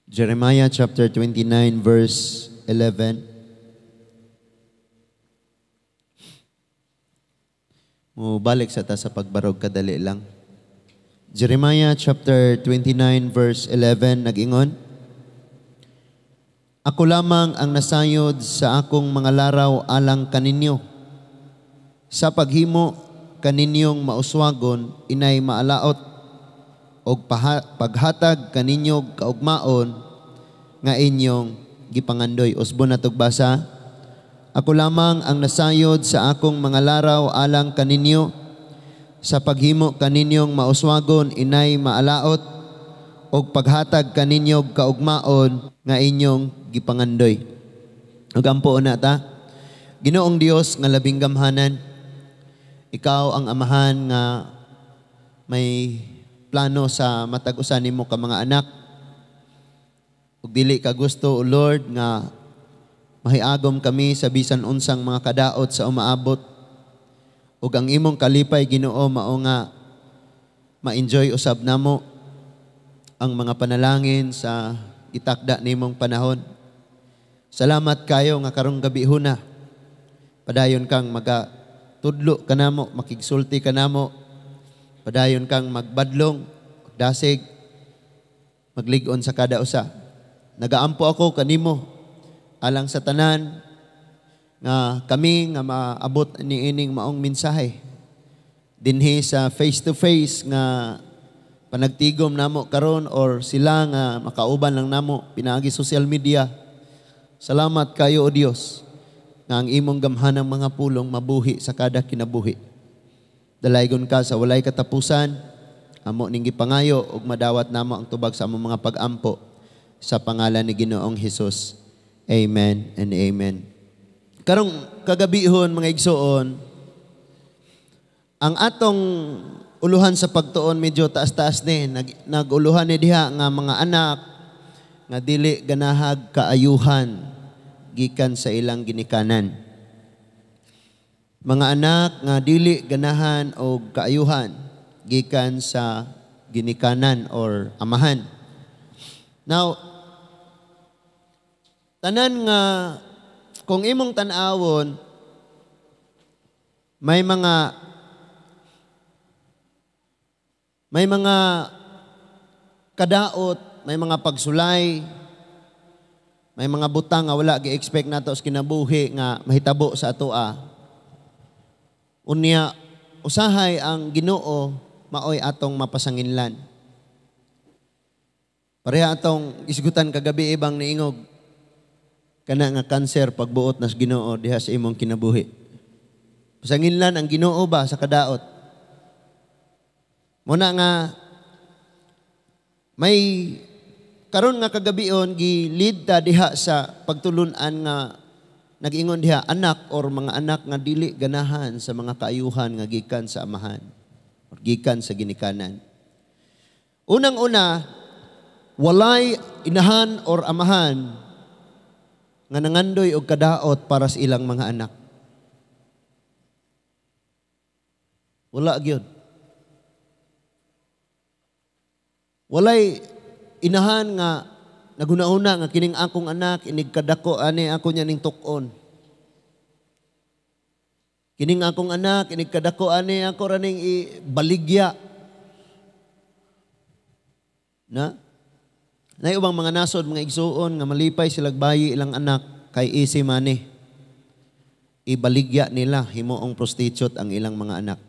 Jeremiah chapter 29 verse 11. Mubalik sa ta sa pagbarog, kadali lang. Jeremiah chapter 29 verse 11 nag-ingon, "Ako lamang ang nasayod sa akong mga laraw alang kaninyo. Sa paghimo kaninyong mauswagon, inay maalaot, og paghatag kaninyog kaugmaon nga inyong gipangandoy." Usbon na basa. "Ako lamang ang nasayod sa akong mga laraw alang kaninyo. Sa paghimo kaninyong mauswagon, inay maalaot, og paghatag kaninyog kaugmaon nga inyong gipangandoy." Ug ampo na ta. Ginoong Dios nga labing gamhanan, ikaw ang amahan nga may plano sa matag usa nimo ka mga anak. Ug dili ka gusto, O Lord, nga mahiagom kami sa bisan unsang mga kadaot sa umaabot. Ug ang imong kalipay, Ginoo, mao nga ma-enjoy usab namo ang mga panalangin sa gitakda nimong panahon. Salamat kayo nga karong gabi huna padayon kang magatudlo kanamo, makigsulti kanamo, padayon kang magbadlong, dasig, maglig-on sa kada usa. Nagaampo ako kanimo alang sa tanan nga kami nga maabot niining maong mensahe dinhi sa face to face nga panagtigom namo karon or sila nga makauban lang namo pinaagi social media. Salamat kayo, O Dios, nga ang imong gamhanang mga pulong mabuhi sa kada kinabuhi. Dalaygon ka sa walay katapusan. Amo ning gipangayo ug madawat namo ang tubag sa among mga pag-ampo sa pangalan ni Ginoong Hesus. Amen and amen. Karong kagabihon, mga igsoon, ang atong uluhan sa pagtuon medyo taas-taas ni. Naguluhan ni diha nga mga anak nga dili ganahag kaayuhan gikan sa ilang ginikanan. Mga anak nga dili ganahan og kaayuhan gikan sa ginikanan or amahan. Now, tanan nga kung imong tan-awon, may mga kadaot, may mga pagsulay, may mga butang nga wala gi-expect nato sa kinabuhi nga mahitabo sa atoa. Unya usahay ang Ginoo maoy atong mapasanginlan. Pareha atong isgutan kagabi, ibang niingog kana nga cancer, pagbuot nas Ginoo diha sa imong kinabuhi. Pasanginlan ang Ginoo ba sa kadaot? Muna nga may karon nga kagabion gi-lead ta diha sa pagtulunan nga nag-ingon diha anak or mga anak nga dili ganahan sa mga kaayuhan nga gikan sa amahan or gikan sa ginikanan. Unang-una, walay inahan or amahan nga nangandoy og kadaot para sa ilang mga anak. Wala gyud. Walay inahan nga naguna-una nga kining akong anak inig kadako ani ako niya ning tuk-on. Kining akong anak inig kadako ani ako raning ibaligya. Na? Nay ubang mga nasod, mga igsuon, nga malipay silag bayi ilang anak kay easy money. Ibaligya nila, himuong prostitute ang ilang mga anak.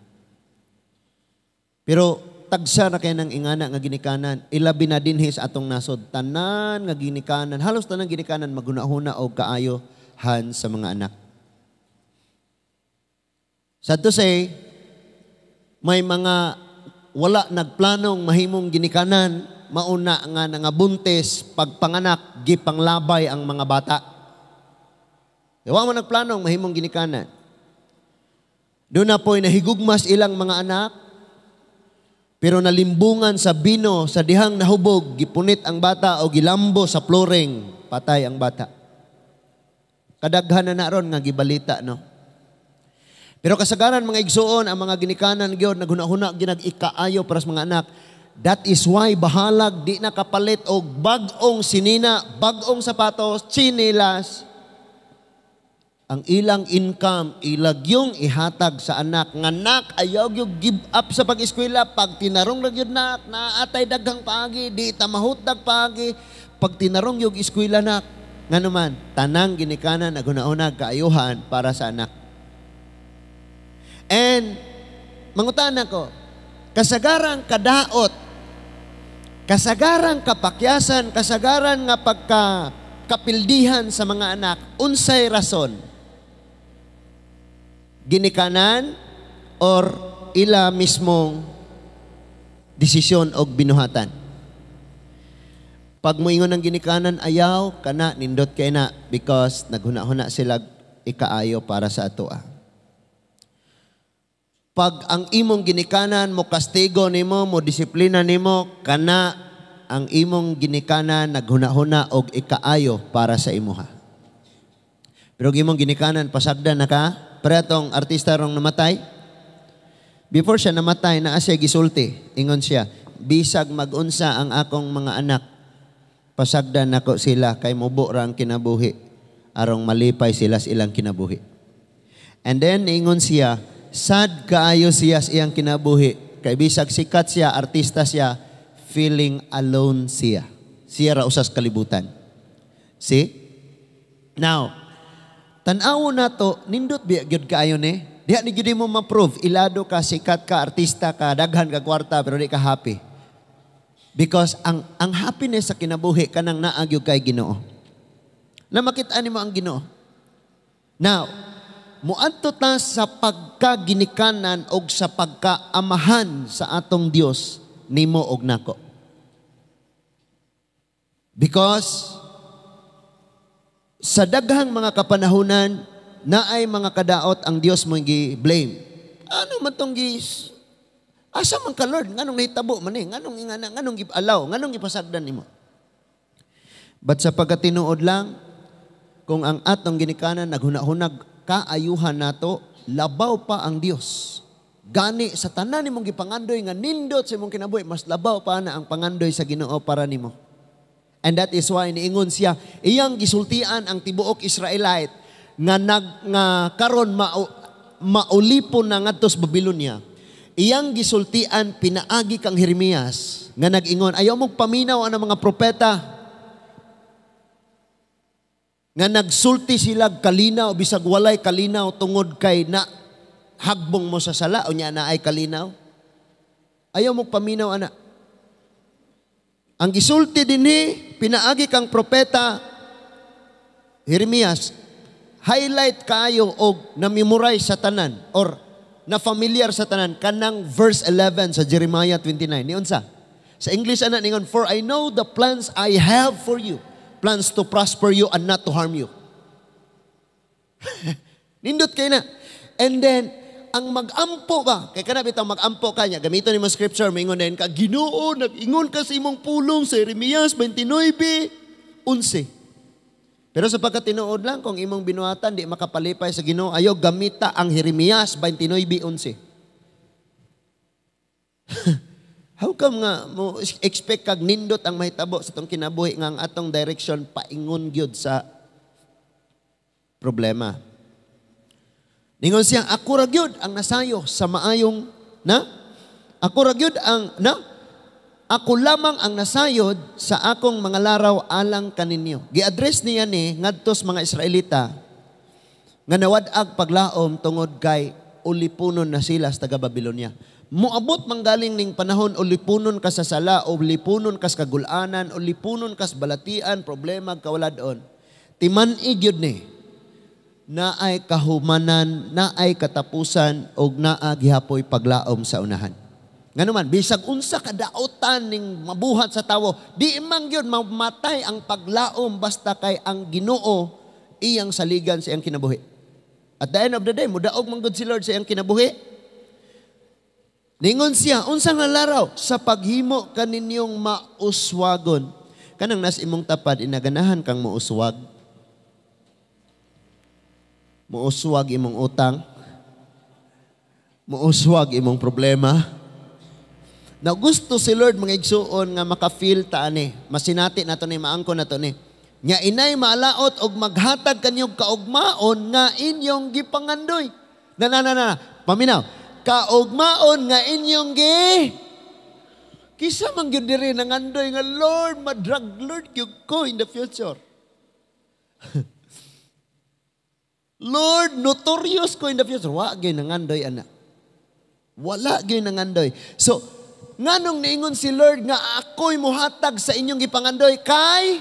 Pero tagsa na kay ng ingana nga ginikanan, ilabi na dinhi sa atong nasod, tanan nga ginikanan, halos tanan ginikanan magunahuna og kaayohan sa mga anak. Sad to say, may mga wala nagplanong mahimong ginikanan, mauna nga nangabuntis, pagpanganak, gipanglabay ang mga bata. Wa man nagplanong mahimong ginikanan. Doon na po'y nahigugmas ilang mga anak, pero nalimbungan sa bino, sa dihang nahubog, gipunit ang bata o gilambo sa flooring, patay ang bata. Kadaghan na naron nga gibalita, no? Pero kasagaran, mga igsuon, ang mga ginikanan gyud naghuna-huna ginag-ikaayo para sa mga anak. That is why bahalag di na kapalit og bag-ong sinina, bag-ong sapatos, tsinelas. Ang ilang income ilagyong ihatag sa anak nga, "Nak, ayaw gyud give up sa pag-eskwela. Pag tinarong ra gyud, nak, naatay daghang paagi, di ta mahutdag paagi pag tinarong yung eskwela, nak." Ngano man, tanang ginikanan naghuna-hunag kaayuhan para sa anak. And mangutana ko, kasagarang kadaot, kasagarang kapakyasan, kasagaran nga pagka kapildihan sa mga anak, unsay rason? Ginikanan or ila mismong desisyon og binuhatan? Pag moingon ng ginikanan ayaw, kana nindot kay na because naghuna-huna sila ikaayo para sa atoa. Pag ang imong ginikanan mo kastigo nimo, mo disiplina nimo, kana ang imong ginikanan naghuna-huna og ikaayo para sa imuha. Pero ang imong ginikanan pasagdan na ka, pareha tong artista rong namatay. Before siya namatay, naa siya gisulti. Ingon siya, "Bisag magunsa ang akong mga anak, pasagdan nako sila kay mubo ra ang kinabuhi arong malipay sila sa ilang kinabuhi." And then ingon siya, sad kaayo siya sa iyang kinabuhi kay bisag sikat siya, artista siya, feeling alone siya. Siya ra usas kalibutan. See? Now, tan-awon nato, nindot biya gyud kaayo ni. Diha ni gyud mo ma-prove, ilado ka, sikat ka, artista ka, daghan ka kwarta, pero di ka happy. Because ang happiness sa kinabuhi kanang naa gyud kay Ginoo. Na makita nimo ang Ginoo. Now, muadto ta sa pagkaginikanan og sa pagkaamahan sa atong Dios nimo og nako. Because sa daghang mga kapanahunan, naay mga kadaot ang Dios mo gi-blame. Ano man tong gis Asa man ka, Lord? Nganong nahitabo man eh? Nganong ingana? Nganong gi-allow? Nganong gipasagdan nimo? But sa pagkatinuod lang, kung ang atong ginikanan naghunahunag kaayuhan nato, labaw pa ang Dios. Gani sa tanan nimong gipangandoy nga nindot sa imong kinabuhi, mas labaw pa na ang pangandoy sa Ginoo para nimo. And that is why niingon siya, iyang gisultian ang tibuok Israelite nga nag nga karon maulipon na ngadto sa Babylonia. Iyang gisultian pinaagi kang Jeremias nga nag-ingon, "Ayaw mong paminaw ang mga propeta nga nagsulti sila kalinaw bisag walay kalinaw tungod kay na hagbong mo sa sala unya na ay kalinaw. Ayaw mong paminaw ana." Ang gisulti dinhi pinaagi kang propeta Jeremias, highlight kaayo og na-memorize sa tanan or na familiar sa tanan kanang verse 11 sa Jeremiah 29. Ni unsa? Sa English ana ningon, "For I know the plans I have for you, plans to prosper you and not to harm you." Nindot kay na. And then, ang mag-ampo ba? Kay kana bitaw mag-ampo ka niya, gamiton nimo scripture, maingon din ka, "Ginoo, nag-ingon ka sa imong pulong sa Jeremias 29:11." Pero sa pagkatinuod lang, kung imong binuhatan, di makapalipay sa Ginoo, ayo gamita ang Jeremias 29:11. How come nga mo expect kag nindot ang mahitabo sa atong kinabuhi nga ang atong direction paingon gyud sa problema? Ningon siya, "Ako ra gyud ang nasayo sa maayong na ako ra gyud ang na ako lamang ang nasayod sa akong mga laraw alang kaninyo." Gi-address niya ni ngadto sa mga Israelita nga nawad-ag paglaom tungod kay ulipunon na sila sa taga Babylonia. Moabot manggaling ning panahon, ulipunon ka sa sala, ulipunon ka sa kagulanan, ulipunon ka sa balatian, problema kawalad-on. Timan-i gyud ni naay kahumanan, naay katapusan og naa gihapoy paglaom sa unahan. Ngano man, bisag unsa kadaotan ning mabuhat sa tawo, di man gyud mamatay ang paglaom basta kay ang Ginoo iyang saligan sa iyang kinabuhi. At the end of the day, mudaog man gud si Lord sa iyang kinabuhi. Ningon siya, "Unsa nga laraw? Sa paghimo kaninyong mauswagon." Kanang nas imong tapad, inaganahan kang mauswag. Muuswag imong utang. Muuswag imong problema. Na gusto si Lord mga igsuon nga maka-feel ta ani, masinati nato ni, maangko nato ni. Nya inay maalaot og maghatag kanyog kaugmaon nga inyong gipangandoy. Na na na na, paminaw. Kaugmaon nga inyong gi Kisa man gyud diri nangandoy nga Lord, ma-drug lord gyud ko in the future. Lord, notorious ko in the future. Wa gyud nangandoy ana. Wala gyud nangandoy. So, nganong niingon si Lord nga ako'y muhatag sa inyong gipangandoy kay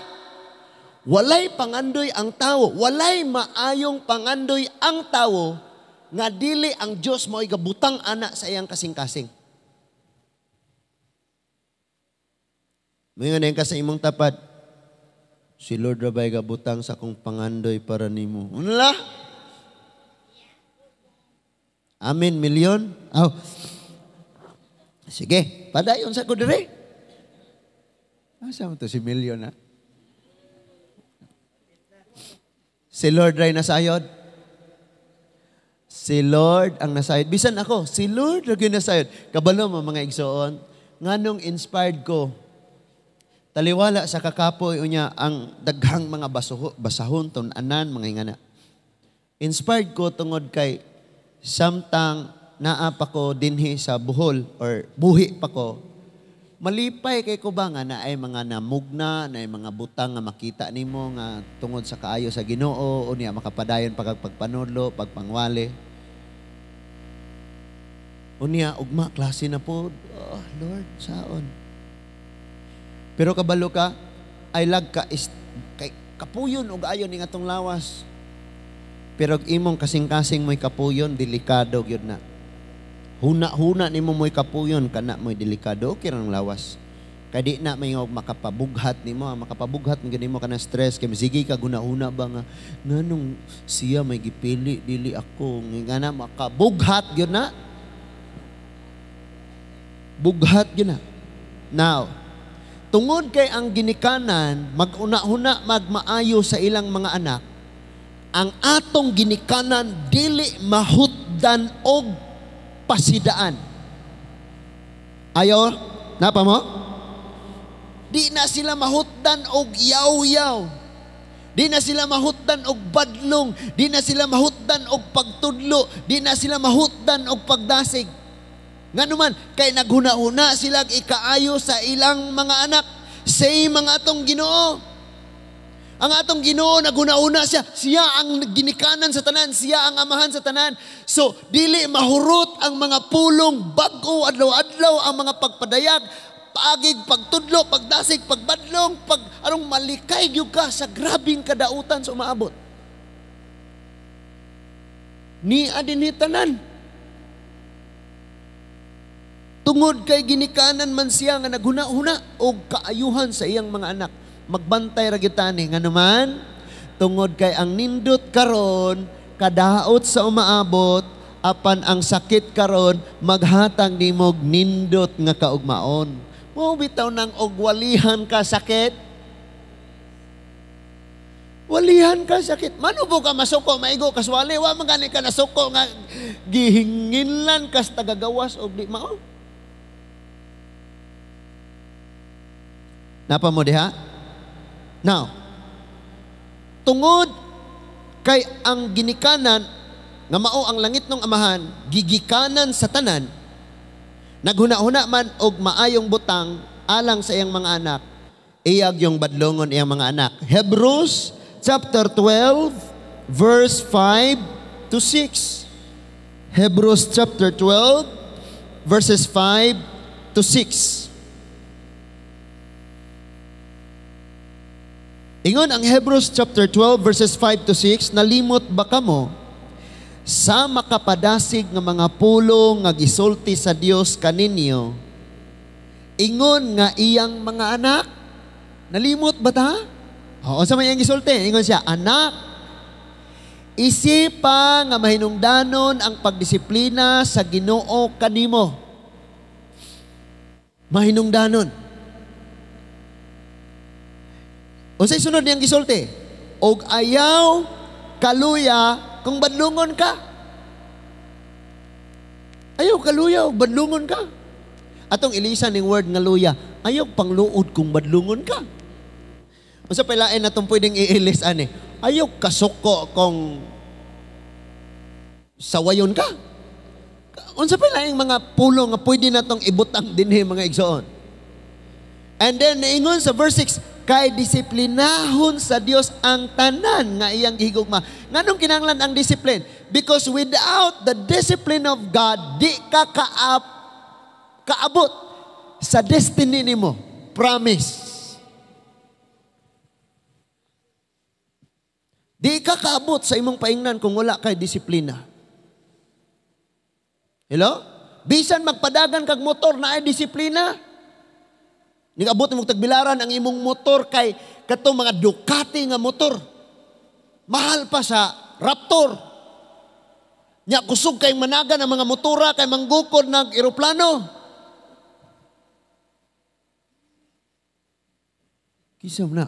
walay pangandoy ang tawo, walay maayong pangandoy ang tawo nga dili ang Dios mao'y gabutang ana sa iyang kasing-kasing. Moingon ka sa imong tapad, si Lord ra bay gabutang sa akong pangandoy para nimo. Unla? Amen, milyon? Oh. Sige, padayon sa ko dire. Asa mo to si milyon, ha? Si Lord ray nasayod. Si Lord ang nasayod. Bisan ako, si Lord ray nasayod. Kabalo mo mga igsoon, nganong inspired ko, taliwala sa kakapoy unya ang daghang mga basahon, tun-anan, mga ingana. Inspired ko tungod kay samtang naa pa ko dinhi sa Bohol or buhi pa ko, malipay kay ko ba nga naay mga namugna, naay mga butang nga makita nimo nga tungod sa kaayo sa Ginoo, unya makapadayon pa kag pagpanudlo, pagpangwali. Unya ugma klase na po, oh, Lord, saon. Pero kabalo ka, ay lag ka is, kay kapuyon og ayon ning atong lawas. Pero og imong kasing-kasing mo'y kapuyon, delikado gyud na. Huna-huna nimo mo'y kapuyon, kana mo'y delikado, okay rang lawas. Kay di na may makapabughat nimo, makapabughat man gyud nimo kana stress kay sige ka guna-huna ba nga nganong siya may gipili dili ako, ngana makabughat gyud na. Bughat gyud na. Now, tungod kay ang ginikanan maguna-huna magmaayo sa ilang mga anak, ang atong ginikanan dili mahutdan og pasidaan. Ayo, napa mo? Di na sila mahutdan og yaw-yaw. Di na sila mahutdan og badlong. Di na sila mahutdan og pagtudlo. Di na sila mahutdan og pagdasig. Nganuman, kay naghuna-huna sila ikaayo sa ilang mga anak. Say mga atong Ginoo. Ang atong Ginoo naghuna-huna siya. Siya ang ginikanan sa tanan, siya ang amahan sa tanan. So, dili mahurot ang mga pulong, bag-o adlaw-adlaw ang mga pagpadayag, paagig, pagtudlo, pagdasig, pagbadlong, pag anong malikay gyud ka sa grabing kadautan sa umaabot. Ni adinhi tanan. Tungod kay ginikanan man siya nga naghuna-huna og kaayuhan sa iyang mga anak. Magbantay ra gyud tani nganuman tungod kay ang nindot karon kadaot sa umaabot, apan ang sakit karon maghatag nimog nindot nga kaugmaon. Mao bitaw nang og walihan ka sakit. Walihan ka sakit. Manubo ka masuko, maigo kaswali, wa man gani ka nasuko nga gihinginlan kas tagagawas og di mao. Napa mo diha? Now, tungod kay ang ginikanan nga mao ang langit ng amahan, gigikanan sa tanan, naghuna-huna man og maayong butang alang sa iyang mga anak, iyag yung badlongon iyang mga anak. Hebrews chapter 12 verse 5 to 6. Hebrews chapter 12 verses 5 to 6. Ingon ang Hebrews chapter 12 verses 5 to 6, nalimot ba kamo sa makapadasig nga mga pulong nga gisulti sa Dios kaninyo? Ingon nga iyang mga anak, nalimot ba ta? Oo, sa may iyang gisulti, ingon siya, anak, isipa nga mahinungdanon ang pagdisiplina sa Ginoo kanimo. Mahinungdanon. Unsay sunod niyang gisulti? Og ayaw kaluya kung badlungon ka. Ayaw kaluya og badlungon ka. Atong ilisan ning word nga luya, ayaw pangluod kung badlungon ka. Unsa pay lain natong pwedeng iilis ani? Ayaw kasuko kung sawayon ka. Unsa pay laing mga pulong nga pwede natong ibutang dinhi mga igsoon. And then niingon sa verse 6, kay disiplinahon sa Dios ang tanan nga iyang gihigugma. Nganong kinahanglan ang discipline? Because without the discipline of God, di ka kaabot sa destiny nimo. Promise. Di ka kaabot sa imong paingnan kung wala kay disiplina. Hello? Bisan magpadagan kag motor na ay disiplina. Nigabot imong tagbilaran ang imong motor kay katong mga Ducati nga motor. Mahal pa sa Raptor. Nya kusog kay managan ang mga motora kay manggukod nag eroplano. Kinsa man na?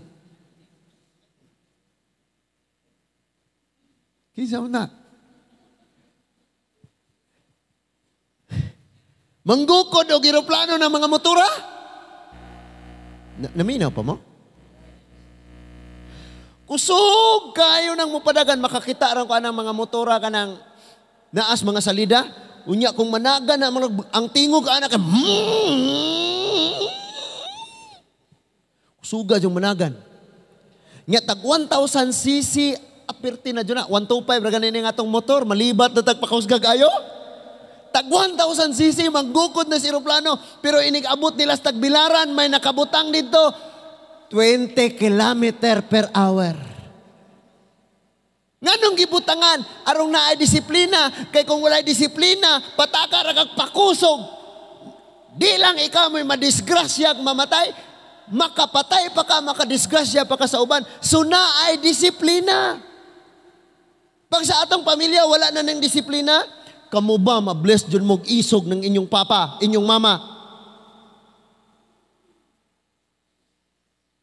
Kinsa man na? Manggukod og eroplano ng mga motora? Naminaw pa mo? Kusog kayo nang mupadagan, makakita ran ko anang mga motora kanang naas mga salida. Unya kung managan na ang tingog anak kay kusuga yung managan. Nya tag 1000 cc apirti na dyan na 125 ra ganin atong motor, malibat na tagpakausgag ayo. Tag 1000 cc manggukod na si eroplano, pero inig-abot nila sa tagbilaran, may nakabutang dito 20 kilometer per hour. Nganong gibutangan? Arong naay disiplina, kay kung walay disiplina, pataka ra kag pakusog. Di lang ikaw may madisgrasya ag mamatay, makapatay pa ka, makadisgrasya pa ka sa uban. So naay disiplina. Pag sa atong pamilya wala na ng disiplina, kamo ba ma-bless dyan mog isog ng inyong papa, inyong mama?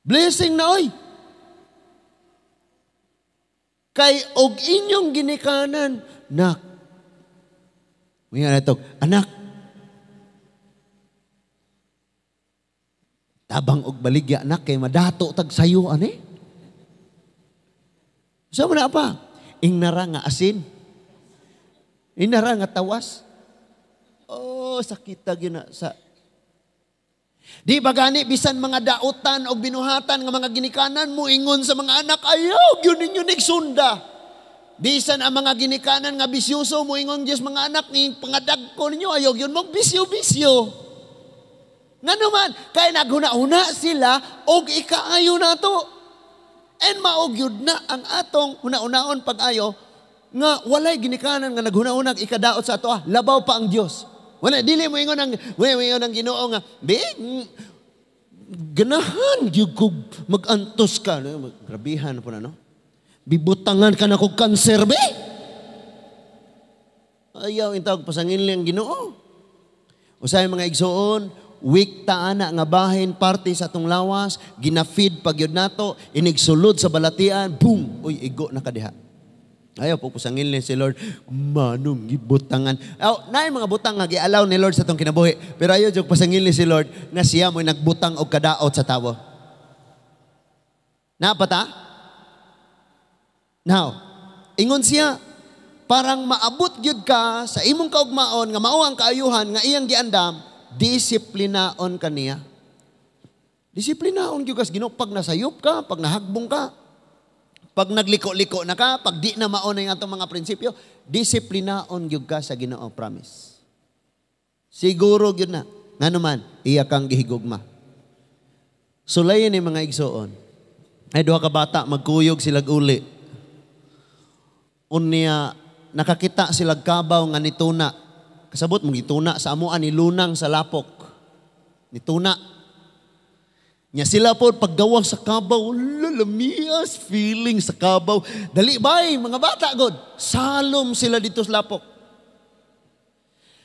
Blessing na oy. Kay og inyong ginikanan, nak. Muya na ito, anak. Tabang og baligya, anak, kay madato tag sayo, ani? Sa mo na pa? Ingnara nga asin. Inara nga tawas. Oh, sakit ta gina sa. Di ba gani bisan mga dautan o binuhatan nga mga ginikanan mo ingon sa mga anak, ayaw gyud ninyo nigsunda. Bisan ang mga ginikanan nga bisyuso mo ingon Dios mga anak ni pangadagko ninyo, ayaw gyud mo bisyo-bisyo. Ngano man kay naghuna-huna sila og ikaayo nato. And mao gyud na ang atong huna-hunaon pag-ayo nga walay ginikanan nga naghuna-hunag ikadaot sa ato, labaw pa ang Dios. Wala dili mo ingon ang wala mo ingon ang Ginoo nga big ganahan gyud kog magantos ka, no? Grabihan po na, no? Bibutangan ka na kog kanser be. Ayaw intawag pasangin ang Ginoo. Usay mga igsoon, weak ta ana nga bahin parte sa atong lawas, gina-feed pag yun nato, inigsulod sa balatian, boom, uy igo na ka diha. Ayaw po pusangin ni si Lord, manong gibutangan. Aw, naay mga butang nga gialaw ni Lord sa atong kinabuhi. Pero ayaw jud pasangil ni si Lord nga siya mo'y nagbutang og kadaot sa tawo. Napata? Now, ingon siya, parang maabot gyud ka sa imong kaugmaon nga mao ang kaayuhan nga iyang giandam, disiplinaon ka niya. Disiplinaon gyud kas Ginoo pag nasayop ka, pag nahagbong ka. Pag nagliko-liko na ka, pag di na mauna yung atong mga prinsipyo, disiplinaon gyud ka sa Ginoo, promise. Siguro gyud na. Ngano man, iya kang gihigugma. Sulayin ni mga igsoon. Ay duha ka bata, magkuyog silag uli. Unya, nakakita silag kabaw nga nituna. Kasabot mong gituna sa amuan ni lunang sa lapok. Nituna. Nya sila po paggawa sa kabaw, lalamias feeling sa kabaw. Dali bay mga bata god, salom sila dito sa lapok.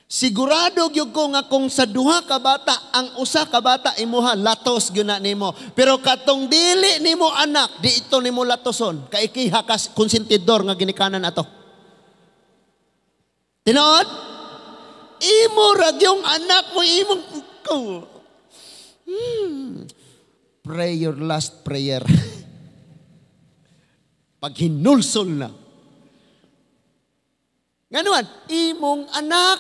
Sigurado gyud ko nga kung sa duha ka bata, ang usa ka bata imuha latos gyud na nimo. Pero katong dili nimo anak, di ito nimo latoson. Kay ikiha ka konsentidor nga ginikanan ato. Tinuod? Imo ra gyung anak mo imong ko. Pray your last prayer. Pag hinulsol na. Nganuan, imong anak.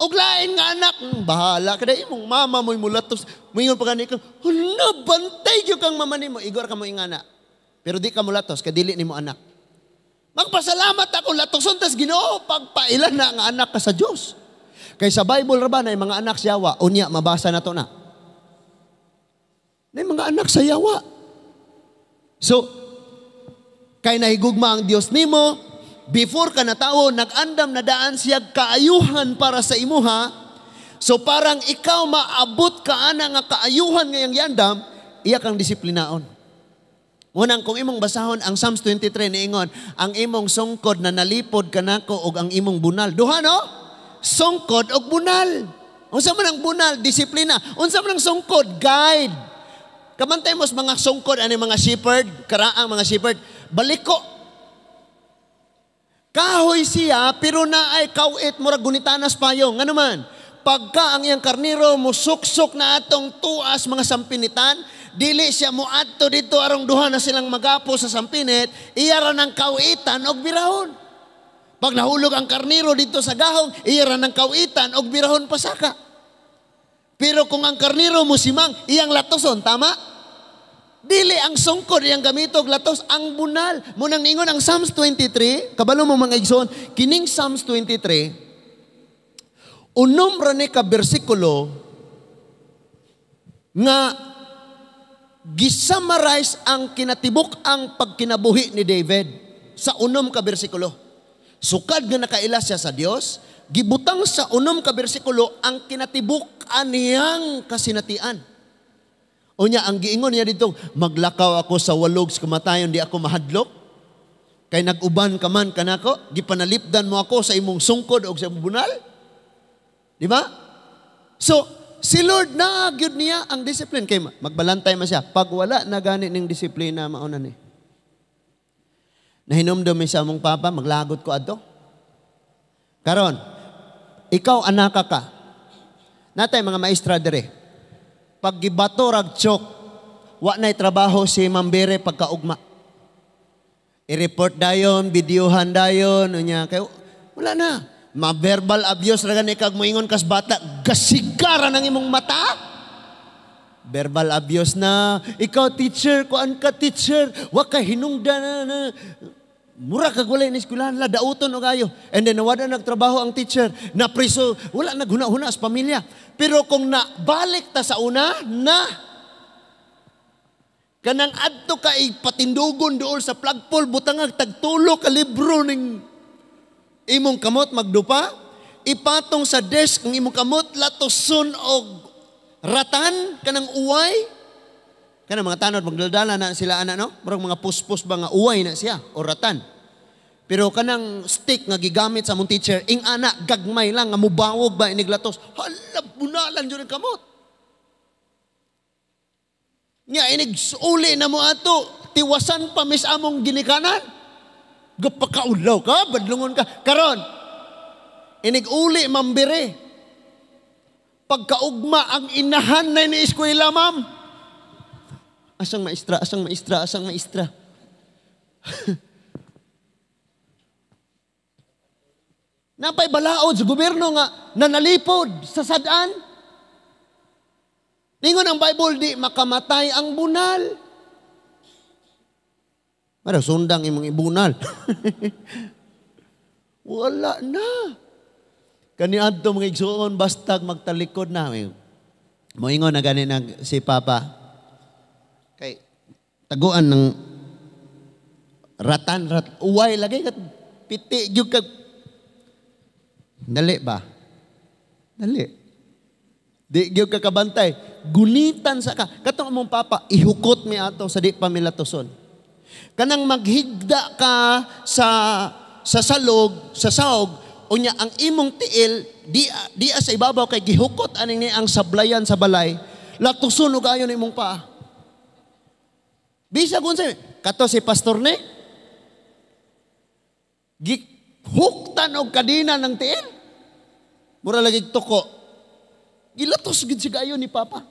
Og lain nga anak, bahala ka na imong mama mo'y mulatos. Moingon pa gani ka, hala, bantay gyud kang mama nimo. Igor ka mo ingana. Pero di ka mulatos, kadili nimo anak. Magpasalamat ako, latoson tas Ginoo, pagpailan na ang anak ka sa Dios. Kay sa Bible ra ba na mga anak sa yawa, unya mabasa na to na. Na mga anak sa yawa. So, kay nahigugma ang Dios nimo, before ka natawo, nag-andam na daan siya kaayuhan para sa imuha. So parang ikaw maabot ka ana nga kaayuhan ngayang yandam, iya kang disiplinaon. Munang kung imong basahon ang Psalms 23 niingon, ang imong sungkod na nalipod kanako og ang imong bunal. Duha no? Sungkod og bunal. Unsa man ang bunal? Disiplina. Unsa man ang sungkod? Guide. Kamantay mo sa mga sungkod ani mga shepherd, karaang mga shepherd, baliko. Kahoy siya pero naay kawit murag gunitanas payong. Ngano man? Pagka ang iyang karniro musuksok na atong tuas mga sampinitan, dili siya muadto dito arong duha na silang magapo sa sampinit, iya ra ng kawitan og birahon. Pag nahulog ang karniro dito sa gahong, iya ra ng kawitan og birahon pasaka. Pero kung ang karniro musimang, iyang latoson, tama? Dili ang sungkod iyang gamitog latos, ang bunal. Munang ningon ang Psalms 23, kabalo mo mga igsoon, kining Psalms 23, unom ra ni ka bersikulo nga gisummarize ang kinatibuk ang pagkinabuhi ni David sa unom ka bersikulo. Sukad nga nakaila siya sa Dios, gibutang sa unom ka bersikulo ang kinatibuk-an niyang kasinatian. Unya ang giingon niya dito, maglakaw ako sa walog sa kamatayon, di ako mahadlok. Kay nag-uban ka man kanako, gipanalipdan mo ako sa imong sungkod o sa imong bunal. Di ba? So, si Lord na gyud niya ang discipline. Kay magbalantay man siya. Pag wala na gani ning disiplina, mauna ni. Nahinumdum mi sa among papa, maglagot ko adto. Karon, ikaw anaka ka. Natay mga maestra dire. Pag gibato rag chok, wa na'y trabaho si Mambere pagkaugma. I-report dayon, videohan dayon, unya kay wala na. Ma-verbal abuse ra gani kag moingon kas bata, gasigara ng imong mata. Verbal abuse na, ikaw teacher, kuan ka teacher, wa ka hinungdan na, na. Mura kag wala ni eskwelahan, la dauton og ayo. And then wala nagtrabaho ang teacher, na preso, wala naghuna-huna sa pamilya. Pero kung nabalik ta sa una, na kanang adto ka ipatindugon dool sa flagpole, butangag tagtulo ka libro ning imong kamot magdupa, ipatong sa desk ang imong kamot, latoson og ratan kanang uway. Kanang mga tanod magdaldala na sila ana no, murag mga puspos ba nga uway na siya o ratan. Pero kanang stick nga gigamit sa among teacher, ing ana gagmay lang nga mubawog ba iniglatos, hala bunalan jud ang kamot. Nya inig uli na mo ato, tiwasan pa mis among ginikanan. Gapakaulaw ka, badlungon ka. Karon, inig uli mambire. Pagkaugma ang inahan na ni eskwela, ma'am. Asang maestra, asang maestra, asang maestra. Napay balaod sa gobyerno nga nanalipod sa sadaan. Ningon ang Bible, di makamatay ang bunal. Mara, sundang imong ibunal. Wala na. Kaniadto mga igsuon, bastag magtalikod na. Moingon na gani nag si Papa. Kay taguan ng ratan, uway lagi kat piti gyud kag. Dali ba? Dali. Di gyud ka kabantay. Gunitan sa ka. Katong among papa, ihukot mi ato sa di pa milatoson. Kanang maghigda ka sa salog, sa saog, unya ang imong tiil di sa ibabaw kay gihukot aning ni ang sablayan sa balay, latuson og ayon imong paa. Bisag unsa kato si pastor ni gihuktan og kadena ng tiil. Mura lagi tuko. Gilatos gid siya kayo ni Papa.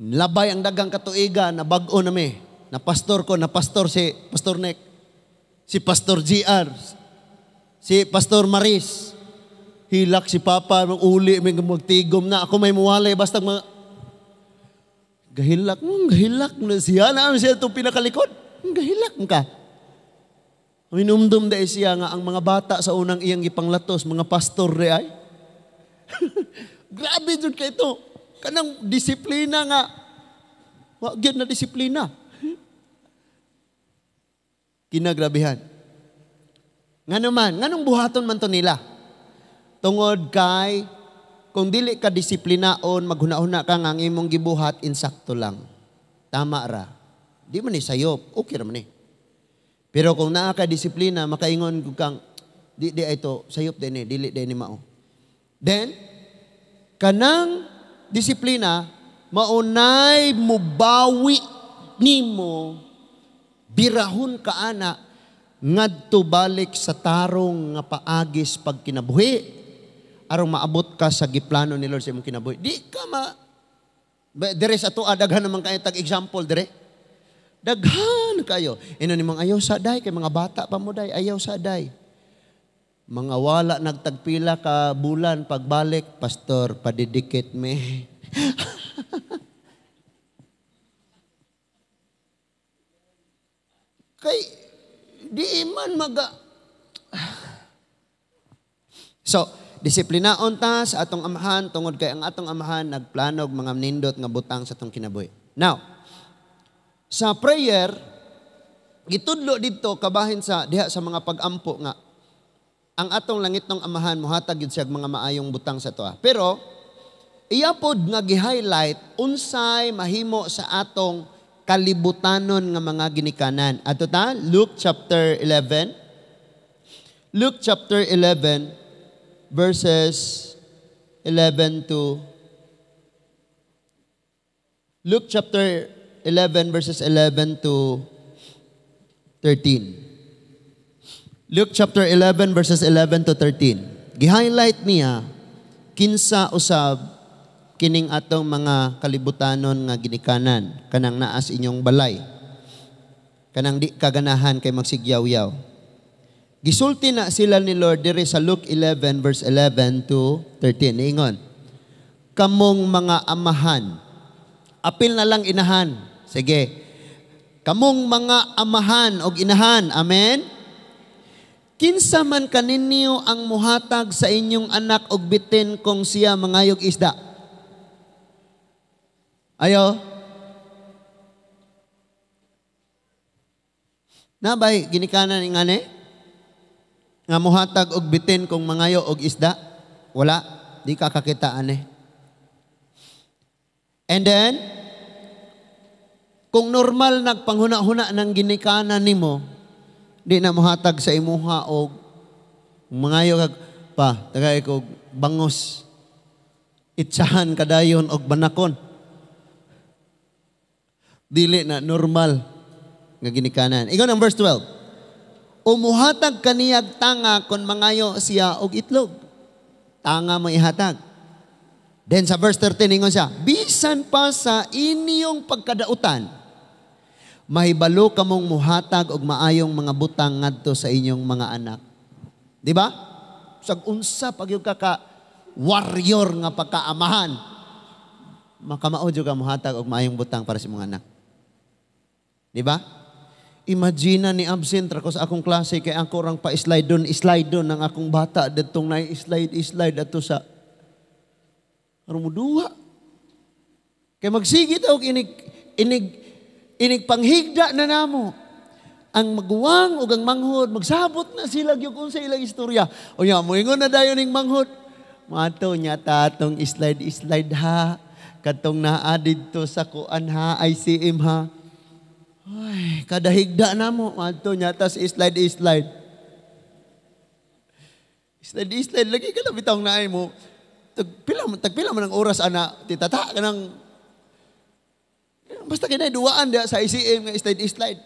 Labay ang dagang katuiga na bag-o na mi. Na pastor ko, na pastor si Pastor Nick, si Pastor GR, si Pastor Maris. Hilak si Papa, uli, may magtigom na. Ako may muwalay, basta mga... Gahilak, gahilak na siya. Na siya itong pinakalikod. Gahilak ka. Minumdum dahil siya nga ang mga bata sa unang iyang ipanglatos, mga pastor re ay. Grabe jud kay ito. Kanang disiplina nga. Wa gyud na disiplina. Kinagrabihan. Ngano man, nganong buhaton man to nila? Tungod kay kung dili ka disiplinaon, maghuna-huna ka nga ang imong gibuhat insakto lang. Tama ra. Di man ni sayop, okay ra man ni. Pero kung naa ka disiplina, makaingon kang di di ito sayop din ni, dili din ni mao. Then kanang disiplina maunay mubawi nimo birahon ka ana ngadto balik sa tarong nga paagis pagkinabuhi aron maabot ka sa giplano ni Lord sa imong kinabuhi. Di ka ma dire sa atoa daghan naman kayo tag example dire. Daghan kayo. Ino ni mga ayaw sa day kay mga bata pa mo day ayaw sa day. Mga wala nagtagpila ka bulan pagbalik, pastor padidikit me. Kay di man maga. So, disiplinaon ta sa atong amahan tungod kay ang atong amahan nagplanog mga nindot nga butang sa atong kinabuhi. Now, sa prayer gitudlo didto kabahin sa diha sa mga pag-ampo nga ang atong langitnong amahan mohatag gyud siya mga maayong butang sa atoa. Pero iya pod nga gi-highlight unsay mahimo sa atong kalibutanon nga mga ginikanan. Ato ta Luke chapter 11. Luke chapter 11 verses 11 to Luke chapter 11 verses 11 to 13. Luke chapter 11 verses 11 to 13. Gi-highlight niya kinsa usab kining atong mga kalibutanon nga ginikanan kanang naas inyong balay. Kanang di kaganahan kay magsigyaw-yaw. Gisulti na sila ni Lord diri sa Luke 11 verse 11 to 13. Niingon, kamong mga amahan, apil na lang inahan. Sige. Kamong mga amahan og inahan. Amen. Kinsa man kaninyo ang muhatag sa inyong anak og bitin kung siya mangayog isda? Ayo. Nabay ginikanan ingani? Nga muhatag og bitin kung mangayo og isda? Wala, di ka kakita ane. And then, kung normal nagpanghuna-huna ng ginikanan nimo, di na muhatag sa imuha og mangayo kag pa, tagay ko bangos. Itsahan kadayon og banakon. Dili na normal nga ginikanan. Ingon ang verse 12. Umuhatag kaniyag tanga kon mangayo siya og itlog. Tanga mo ihatag. Then sa verse 13 ingon siya, bisan pa sa inyong pagkadautan, mahibalo kamong muhatag og maayong mga butang ngadto sa inyong mga anak. Di ba? Sag unsa pag yung ka warrior nga pagkaamahan, makamao jud ka muhatag og maayong butang para sa imong anak. Di ba? Imagine ni absent ra ko sa akong klase kay ako rang pa-slide doon, slide doon ang akong bata dadtong na-slide slide ato sa aron mo duha. Kay magsige ta og inig inig inig panghigda na namo. Ang maguwang ug ang manghod magsabot na sila gyud unsa ilang istorya. Unya moingon na dayon ning manghod. Mato nya ta atong slide slide ha kadtong naa didto sa kuan ha ICM ha. Ay, kada higda na mo mato nya tas slide slide. Slide slide lagi ka na bitawng naay mo. Tagpila man ang oras ana titata kanang basta kinay duwaan diha sa ICM nga slide slide.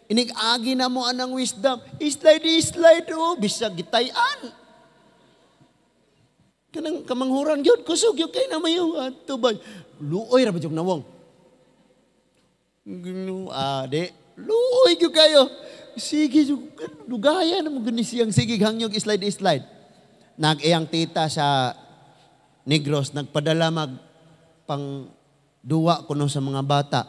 Inig-agi na mo anang wisdom. Slide slide oh bisag gitayan. Kanang kamanghuran gyud, kusog gyud kay na mayo ato ba. Luoy ra ba jud nawong. Ginoo, di luoy gyud kayo. Sige jud dugaya na mo gani siyang sige hangyog slide slide. Nag-iyang tita sa Negros nagpadala mag pang duwa kuno sa mga bata.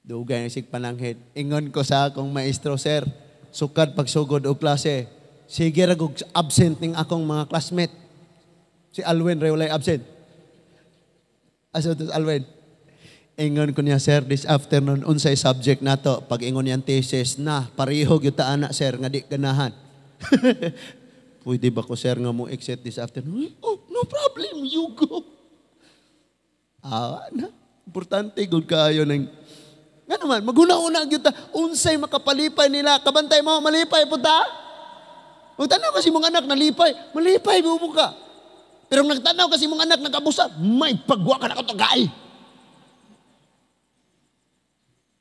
Dugay na sig pananghid. Ingon ko sa akong maestro, "Sir, sukad pagsugod og klase, sige ra og absent ning akong mga classmate." Si Alwin ra walay absent. Asa to si Alwin? Ingon ko niya, "Sir, this afternoon, unsay subject nato?" Pag ingon niyang thesis, na, pareho gyud ta ana, sir, nga di ganahan. "Pwede ba ko, sir, nga mo exit this afternoon?" "Oh, no problem, you go." Ah, na. Importante, gud kaayo ng nga naman, maghuna-huna gyud ta, unsay makapalipay nila, kabantay mo, malipay po ta. Magtanaw kasi mong anak nalipay, malipay mo ka. Pero nagtanaw kasi mong anak nagkabusa, may pagwa ka na katagay.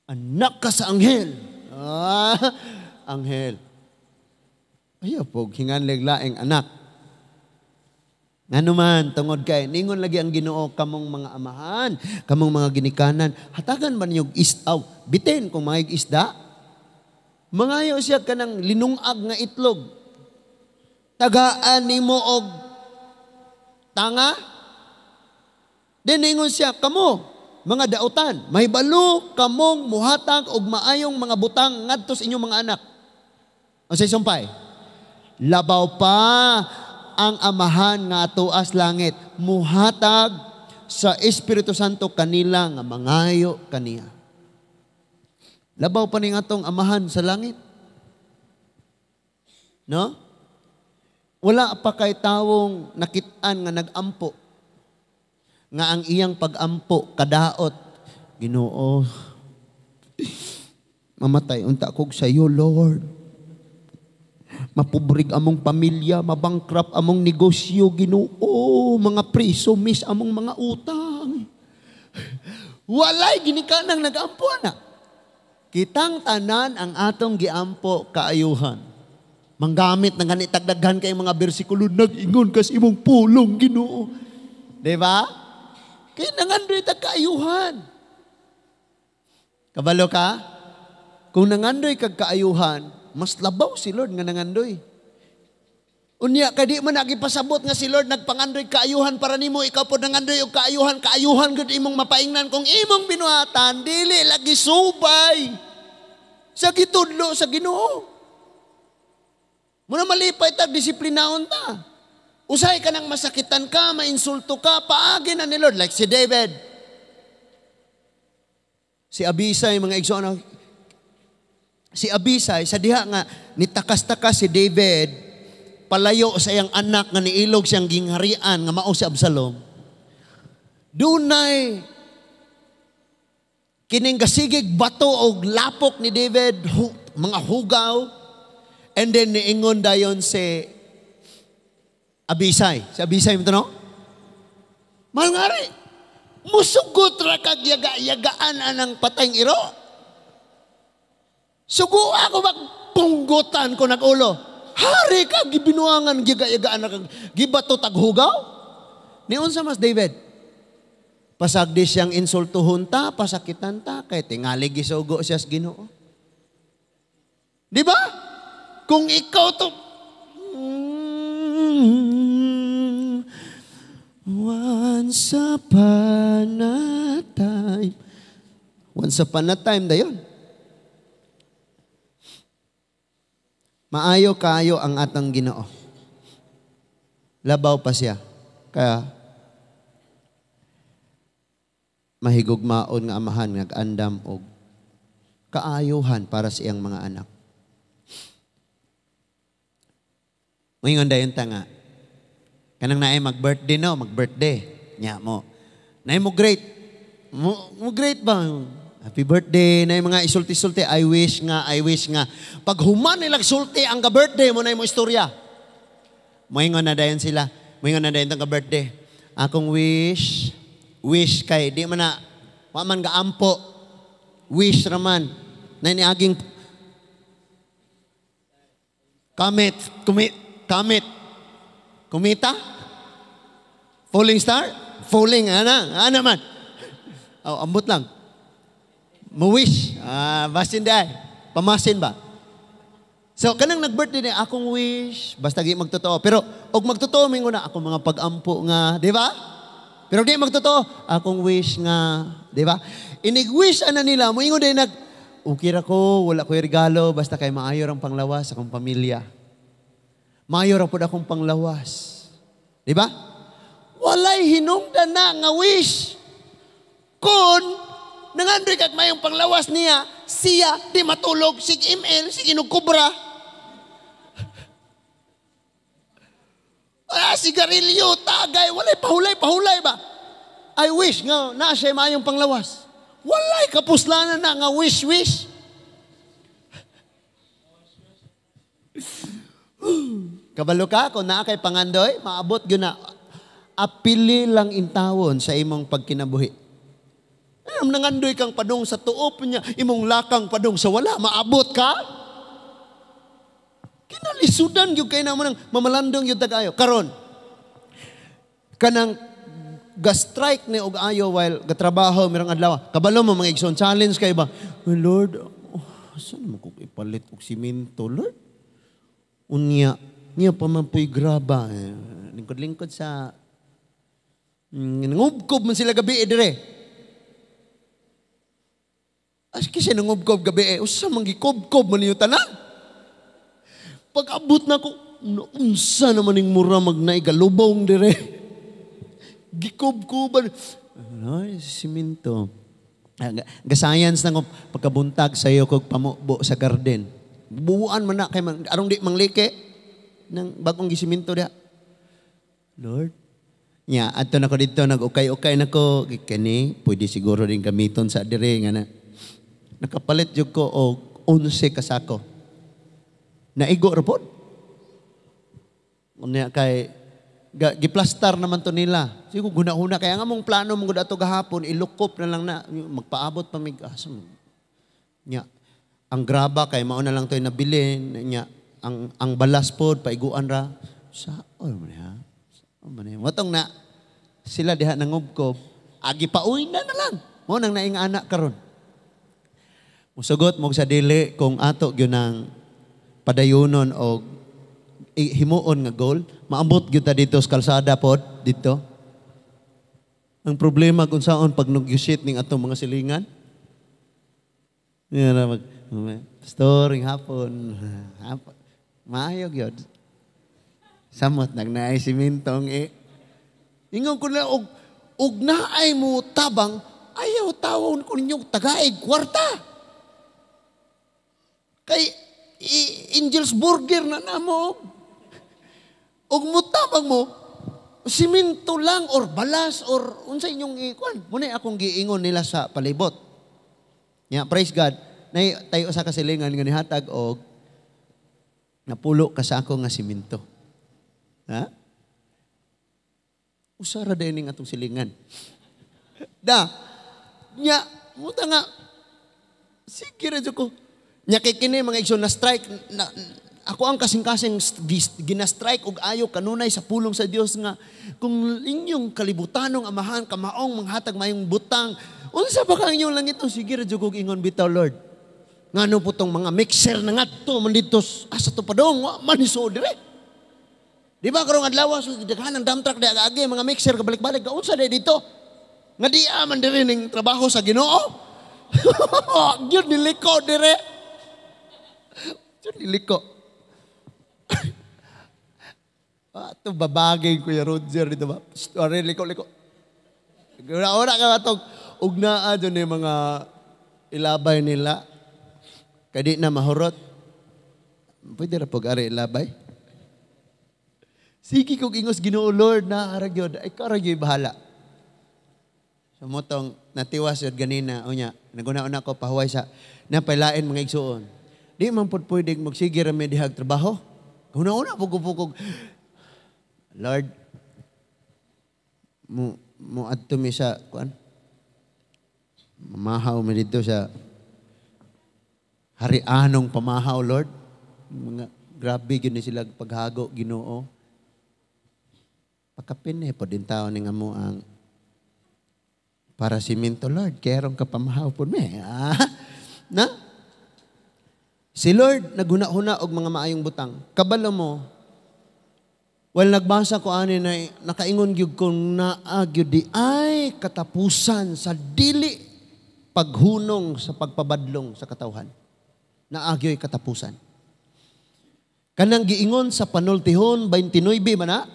Anak ka sa anghel. Ah, anghel. Ayaw po, hinganlig laing anak. Ngano man, tungod kay, ningon lagi ang Ginoo, kamong mga amahan, kamong mga ginikanan, hatagan ba ninyo isdaw? Bitin kung mga isda. Mangayo siya kanang linungag nga itlog. Tagaan nimo og tanga. Then ningon siya, kamo, mga dautan, mahibalo kamong muhatag og maayong mga butang ngadto sa inyong mga anak. Unsay sumpay? Labaw pa ang Amahan nga atuas langit muhatag sa Espiritu Santo kanila nga mangayo kaniya. Labaw pa ning atong Amahan sa langit. No? Wala pa kay tawong nakit-an nga nagampo nga ang iyang pagampo kadaot, "Ginoo, mamatay unta kog sa iyo, Lord. Mapubrig among pamilya, mabangkrap among negosyo, Ginoo, mga priso mis among mga utang." Walay ginikanang nagampo na. Kitang tanan ang atong giampo kaayuhan. Manggamit na gani tagdaghan kay mga bersikulo, "Nag-ingon kas imong pulong, Ginoo." Di ba? Kay nangandoy tag kaayuhan. Kabalo ka? Kung nangandoy kag kaayuhan, mas labaw si Lord nga nangandoy. Unya kay di man nagipasabot nga si Lord nagpangandoy kaayuhan para nimo, ikaw pod nangandoy og kaayuhan, kaayuhan gud imong mapaingnan kung imong binuhatan dili lagi subay sa gitudlo sa Ginoo. Muna malipay ta, disiplinaon ta. Usahay ka nang masakitan ka, mainsulto ka, paagi na ni Lord. Like si David. Si Abisay, mga igsoon, si Abisay, sa diha nga nitakas-takas si David, palayo sa iyang anak nga niilog siyang gingharian nga mao si Absalom. Dunay kining gasigig bato og lapok ni David, mga hugaw, and then niingon dayon si Abisay. Si Abisay mo no? Mahal nga rin, musugot ra kag yaga-yagaan anang patayng iro. Sugo ako magpunggutan ko nag-ulo. Hari ka, gibinuangan, giga-yagaan na kag gibato taghugaw. Niunsa mas David? Pasagdi siyang insultuhon ta, pasakitan ta, kay tingali gisugo siya sa Ginoo. Di ba? Kung ikaw to, once upon a time. Once upon a time dayon. Maayo kayo ang atang Ginoo. Labaw pa siya. Kaya mahigugmaon nga amahan nag-andam og kaayuhan para sa iyang mga anak. Moingon dayon ta nga kanang naay mag-birthday no, mag-birthday nya mo. Naay mo great. Mo great ba? Happy birthday, na mga isulti-sulti, I wish nga, I wish nga. Pag human nilang sulti ang ka-birthday mo na mo istorya. Moingon na dayon sila. Moingon na dayon tong ka-birthday. Akong wish, wish kay di man na, wa man gaampo. Wish raman. Na niaging kamit, kumit, kamit. Kumita? Falling star? Falling, ana, ana man. Oh, ambot lang. Mo-wish. Ah, basin day. Pamasin ba? So, kanang nag-birthday ni akong wish, basta di magtotoo. Pero, og magtotoo, mingon na, akong mga pag-ampo nga, di ba? Pero di magtotoo, akong wish nga, di ba? Inig-wish ana nila, moingon din nag, okay ra ko, wala ko'y regalo, basta kay maayo rang panglawas akong pamilya. Maayo ra pud akong panglawas. Di ba? Walay hinungdan na nga wish. Kung nangandoy kag mayong panglawas niya, siya di matulog, sig ML, sig inugkubra. Ah, sigarilyo, tagay, walay pahulay, pahulay ba? I wish nga na siya mayong panglawas. Walay kapuslanan na nga wish, wish. Kabalo ka, kung naa kay pangandoy, maabot yun na. Apili lang intawon sa imong pagkinabuhi. Ano, nangandoy kang padung sa tuop niya, imong lakang padung sa wala, maabot ka? Kinalisudan yun kay naman ang mamalandong yun tagayo. Karon, kanang ga-strike ni og ayo while gatrabaho merong adlaw. Kabalo mo mga igsoon, challenge kay ba? Oh, Lord, oh, saan mo ko ipalit og simento, Lord? Unya, niya pa man po'y graba. Lingkod-lingkod sa nangubkob man sila gabi dire. As kasi nangubkob gabi usa man gikubkob man niyo tanan. Pag-abot na ko, unsa naman ning mura magnaigalubong dire. Gikubkuban. Ay, simento. Ga-science na ko, pagkabuntag sa iyo kog pamubo sa garden. Buuan man na kay man, arong di manglike ng bagong gisiminto diha. Lord, nya adto na ko didto nag-ukay-ukay na ko kini pwede siguro din gamiton sa dire nga na. Nakapalit jud ko og 11 ka sako. Naigo ra pod. Unya kay giplastar naman to nila. Siguro guna-una kaya nga mong plano mong ato gahapon ilukop na lang na magpaabot pa mig asa mo. Nya ang graba kay mao na lang to'y nabilin nya ang balas pod paiguan ra sa oh man ha. Sa man ha. Motong na sila diha nangubkob agi pauwi na lang. Mo nang naing anak karon. Musugot mo sa dili kung ato gyud nang padayonon og himuon nga goal, maambot gyud ta dito sa kalsada pod dito. Ang problema kung saon pag nagyusit ning atong mga silingan. Yan na mag pastor ing hapon. Hapon. Maayo gyud. Samot nagnaay simintong e. Ingon ko na og naay mo tabang ayaw tawon ko ninyo tagaig kwarta. Kay Angel's Burger na namo. Og mutabang mo, simento lang or balas or unsa inyong ikuan. Muna akong giingon nila sa palibot. Nya, praise God. Nay tayo sa kasilingan nga nihatag og napulo ka sa ako nga simento. Ha? Usara din ning atong silingan. Da. Nya, muta nga sige ra ko. Nya kay kini mga igsoon na strike na, ako ang kasing-kasing gina-strike og ayo kanunay sa pulong sa Dios nga kung inyong kalibutanong amahan kamaong manghatag mayong butang unsa ba ka inyong langit sige ra jud kog ingon bitaw Lord. Ngano po tong mga mixer na ngadto man dito asa to padong wa man iso dire. Di ba karong adlaw so daghan ang dump truck di agi mga mixer kabalik-balik kaunsa di dito. Nga di man dire ning trabaho sa Ginoo. Gyud niliko dire. Gyud niliko. Ato babagay Kuya Roger dito ba? Sorry, liko-liko. Ora ka atong ugnaa dyan yung mga ilabay nila. Kaya di na mahurot. Pwede ra pag ari ilabay. Sige kog ingos Ginoo Lord na arag yun. Ay karag yun bahala. So motong natiwas yun ganina. Unya, naguna-una ko pahuway sa napailain mga igsuon. Di man po pwede magsige rami dihag trabaho. Una-una, pugupugog. Lord, mo adto mi sa kuan. Mamahaw mi dito sa harianong pamahaw, Lord. Mga grabe gyud ni sila paghago Ginoo. Pakapin eh, po din tao ni nga mo ang para siminto, Lord, kerong ka pamahaw po me. Ah, na? Si Lord, naghuna-huna og mga maayong butang. Kabalo mo, well, nagbasa ko ani na nakaingon gyud kung naa gyud di ay katapusan sa dili paghunong sa pagpabadlong sa katawhan. Naa gyoy katapusan. Kanang giingon sa Panultihon 29 ba na?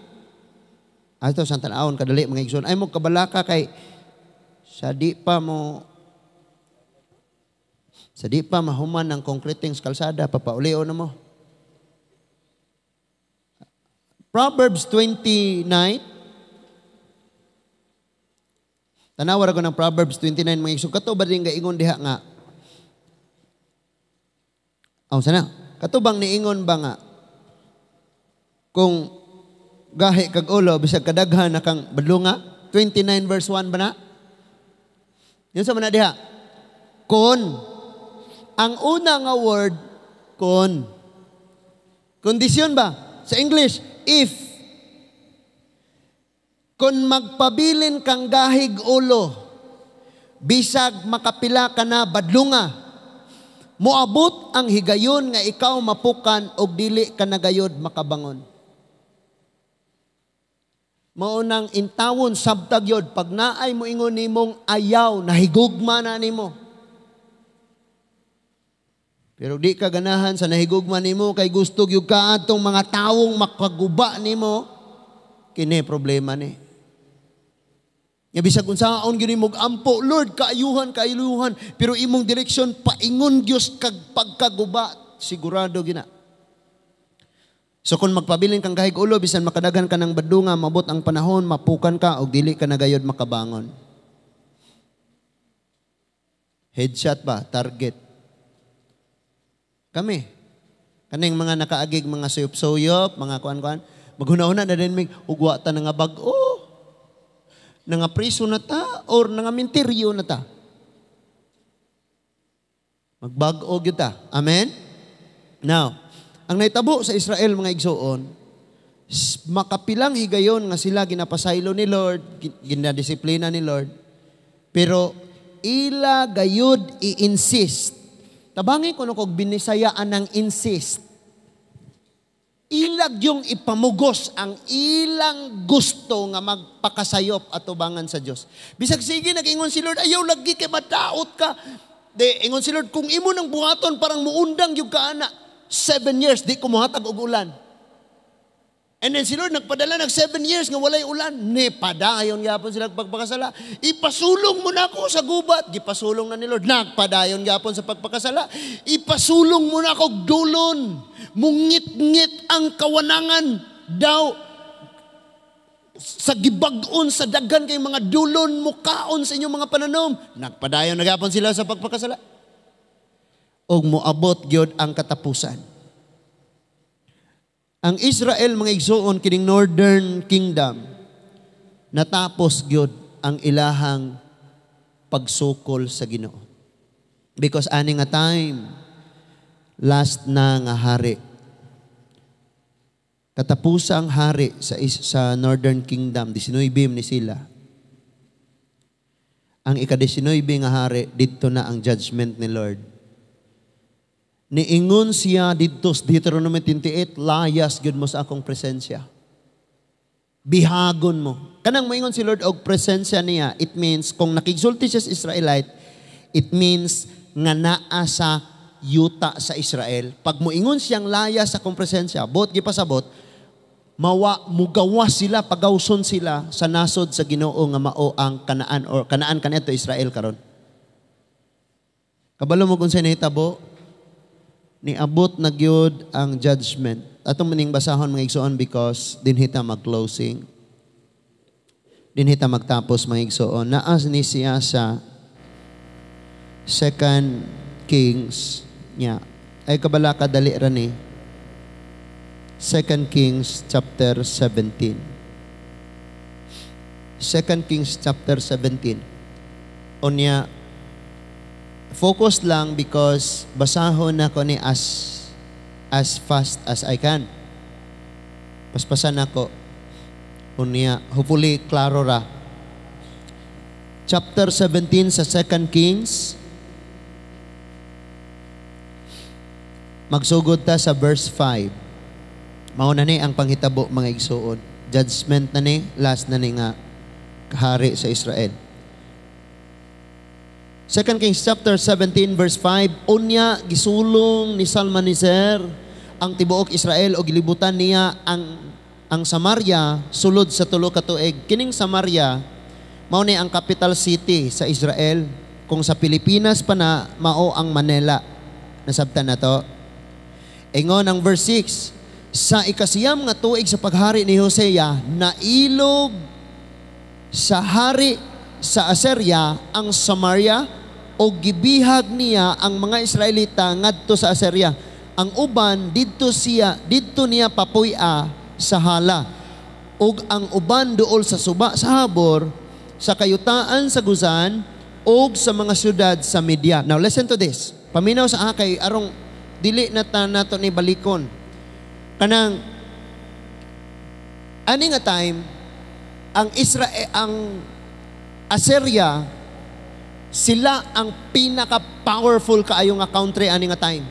Ato sa tan-awon kadali, mga igsoon. Ay mo kabalaka kay sa di pa mahuman ang concreting sa kalsada, papaulio na mo. Proverbs 29. Tanawar ako ng Proverbs 29, mga igsoon. Kato ba din gaingon diha nga? Aw, sana. Kato bang niingon ba nga? Kung gahi kag ulo, bisag kadaghan na kang badlunga? 29 verse 1 ba na? Yun sa mana diha. Kon. Ang una nga word, kon. Kondisyon ba? Sa English, if. Kung magpabilin kang gahig ulo, bisag makapila ka na badlunga, moabot ang higayon nga ikaw mapukan og dili ka nagayod makabangon. Maunang intawon sabtag yod, pag naay mo ingon nimong ayaw, nahigugma na nimo. Pero di ka ganahan sa nahigugma nimo kay gusto gyud ka atong mga tawong makaguba nimo, kini problema ni. Nga bisag unsaon gyud nimo ampo, Lord, kaayuhan, kaayuhan, pero imong direksyon paingon Dios kag pagkaguba, sigurado gina. So kung magpabilin kang kahig ulo, bisan makadaghan ka ng badunga, mabot ang panahon, mapukan ka, og dili ka nagayod makabangon. Headshot ba? Target. Kami, kaning mga nakaagig, mga suyop-suyop, mga kuan-kuan, maghuna-huna na din mig, ugwa ta na nga bag-o, na nga priso na ta, or na nga minteryo na ta. Magbag-o gyud ta. Amen? Now, ang naitabo sa Israel, mga igsoon, makapilang higayon nga sila ginapasaylo ni Lord, ginadisiplina ni Lord, pero ila gayud i-insist. Tabangi ko no kog binisayaan ng insist. Ilag yung ipamugos ang ilang gusto nga magpakasayop atubangan sa Dios. Bisag sige nag-ingon si Lord, ayaw lagi kay madaot ka. De, ingon si Lord, kung imo nang buhaton parang muundang yung kaana. 7 years, di ko muhatag og ulan. And then si Lord, nagpadala nag 7 years nga walay ulan. Ni, padayon gyapon sila pagpakasala. Ipasulong mo na ako sa gubat. Gipasulong na ni Lord. Nagpadayon gyapon sa pagpakasala. Ipasulong mo na ako dulon. Mungit-ngit ang kawanangan daw sa gibag-on sa daghan kay mga dulon mukaon sa inyong mga pananom. Nagpadayon na gyapon sila sa pagpakasala. Og moabot gyud ang katapusan. Ang Israel, mga igsoon, kining Northern Kingdom, natapos gyud ang ilahang pagsukol sa Ginoo. Because ani nga time, last na nga hari. Katapusang hari sa Northern Kingdom, 19 ni sila. Ang ika-19 nga hari, didto na ang judgment ni Lord. Niingon siya didto sa Deuteronomy 28, layas gyud mo sa akong presensya. Bihagon mo. Kanang moingon si Lord og presensya niya, it means kung nakigsulti siya sa Israelite, it means nga naa sa yuta sa Israel. Pag moingon siyang layas sa akong presensya, bot gipasabot, mawa mugawas sila, pagawson sila sa nasod sa Ginoo nga mao ang Kanaan or Kanaan kanito Israel karon. Kabalo mo kung sa nahitabo, niabot na gyud ang judgment. Atong maning basahon, mga igsoon, because dinhita mag-closing. Dinhita magtapos, mga igsoon. Naas ni siya sa 2 Kings niya. Ay kabala ka dali ra ni. 2 Kings chapter 17. 2 Kings chapter 17. Unya, focus lang because basahon na ko ni as fast as I can. Paspasan ako. Unya, hopefully klaro ra. Chapter 17 sa 2 Kings. Magsugod ta sa verse 5. Mao na ni ang panghitabo, mga igsuon. Judgment na ni, last na ni nga hari sa Israel. 2 Kings chapter 17 verse 5, unya gisulong ni Salmaneser ang tibuok Israel og gilibutan niya ang Samaria sulod sa 3 ka tuig. Kining Samaria mao ni ang capital city sa Israel. Kung sa Pilipinas pa na, mao ang Manila. Nasabtan na to. Ingon ang verse 6, sa 9 nga tuig sa paghari ni Hosea, nailog sa hari sa Assyria ang Samaria o gibihag niya ang mga Israelita ngadto sa Assyria. Ang uban didto niya papuy-a sa Hala, ug ang uban duol sa suba sa Habor, sa kayutaan sa Guzan, ug sa mga syudad sa Media. Now listen to this. Paminaw sa akay arong dili na ta nato ni balikon. Kanang ani nga time ang Israel, ang Assyria, sila ang pinaka-powerful kaayo nga country ani nga time.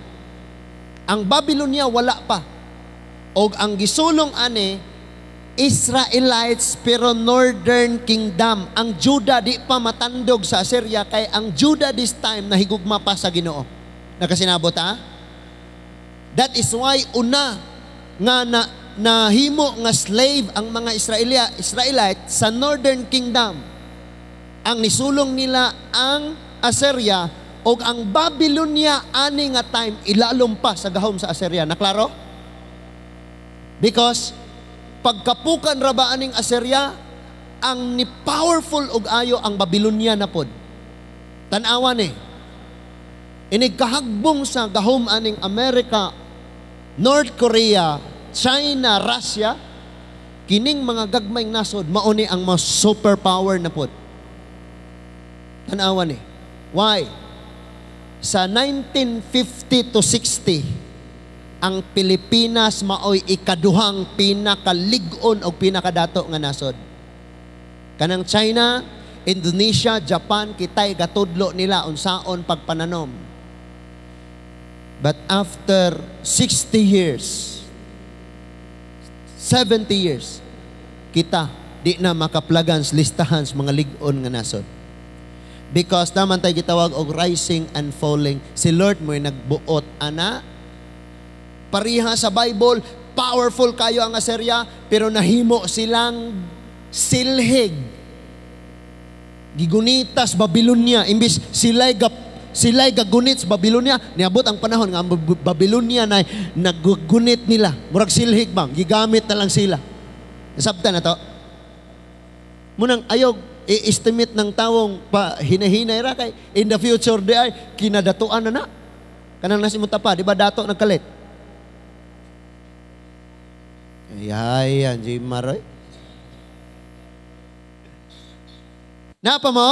Ang Babylonia wala pa. Og ang gisulong ani Israelites pero Northern Kingdom. Ang Judah di pa matandog sa Assyria kay ang Judah this time nahigugma pa sa Ginoo. Nakasinabot ha? That is why una nga nahimo nga slave ang mga Israelite sa Northern Kingdom. Ang nisulong nila ang Assyria og ang Babylonia ani nga time ilalom pa sa gahom sa Assyria. Naklaro? Because pagkapukan ra ba aning Assyria, ang ni powerful og ayo ang Babylonia na pod. Tan-awa ni. Inig kahagbong sa gahom aning Amerika, North Korea, China, Russia, kining mga gagmayng nasod mao ni ang mas superpower na pod. Tan-awa ni. Why? Sa 1950 to 60, ang Pilipinas maoy ikaduhang pinakalig-on o pinakadato nga nasod. Kanang China, Indonesia, Japan, kitay gatudlo nila unsaon pagpananom. But after 60 years, 70 years, kita di na makaplagan sa listahan sa mga lig-on nga nasod. Because naman tayo gitawag og rising and falling. Si Lord mo'y nagbuot ana. Pariha sa Bible, powerful kayo ang Assyria, pero nahimo silang silhig. Gigunitas Babylonia, imbis sila'y gagunit sa Babylonia, niabot ang panahon nga ang Babylonia na naggunit nila. Murag silhig bang, gigamit na lang sila. Nasabtan na to? Munang ayog i-estimate ng tawong pa hinahinay ra kay in the future di ay kinadatuan na na. Kanang nasimuta pa, di ba dato nagkalit? Ay, yan, Jim Maroy. Napa mo?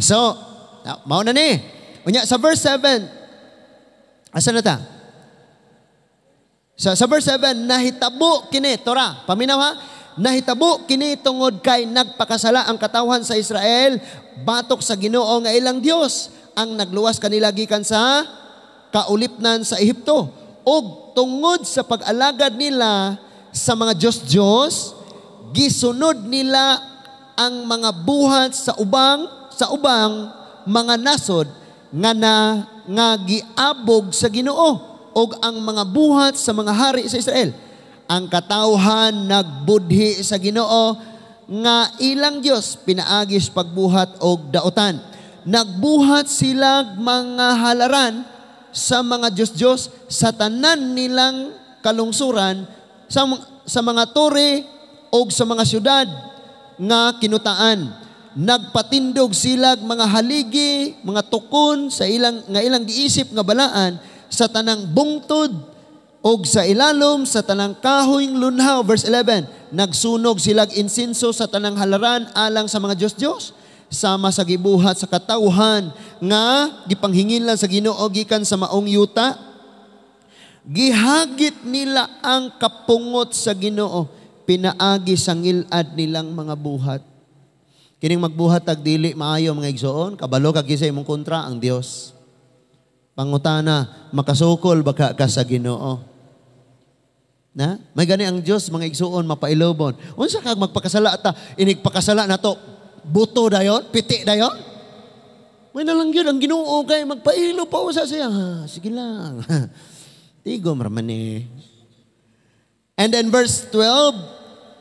So, mao na ni. Unya, sa verse 7, asa na ta? Sa verse 7, nahitabo kini, Tora, paminaw ha? Nahitabo kini tungod kay nagpakasala ang katawhan sa Israel, batok sa Ginoo nga ilang Dios, ang nagluwas kanila gikan sa kaulipnan sa Ehipto. Og tungod sa pag-alagad nila sa mga Diyos-Diyos, gisunod nila ang mga buhat sa ubang mga nasod nga nga giabog sa Ginoo og ang mga buhat sa mga hari sa Israel. Ang katawhan nagbudhi sa Ginoo nga ilang Dios pinaagis pagbuhat og daotan. Nagbuhat sila mga halaran sa mga Diyos-Diyos sa tanan nilang kalungsuran, sa mga tore og sa mga syudad nga kinutaan. Nagpatindog sila mga haligi, mga tukon sa ilang nga ilang giisip nga balaan sa tanang bungtod og sa ilalom sa tanang kahoyng lunhaw. Verse 11, nagsunog silag insinso sa tanang halaran alang sa mga Diyos-Diyos, sama sa gibuhat sa katawhan nga gipanghingilan sa Ginoo gikan sa maong yuta. Gihagit nila ang kapungot sa Ginoo pinaagi sa ngilad nilang mga buhat. Kining magbuhat ag dili maayo, mga igsoon, kabalo kag sa imong kontra ang Dios. Pangutana, makasukol baka ka sa Ginoo? Na? May gani ang Dios, mga igsoon, mapailobon. Unsa kag magpakasala ta, inig pakasala nato, buto dayon, piti dayon? May nalang yun, ang Ginoo kay magpailo pa usa siya. Ha, sige lang. Tigom raman eh. And then verse 12,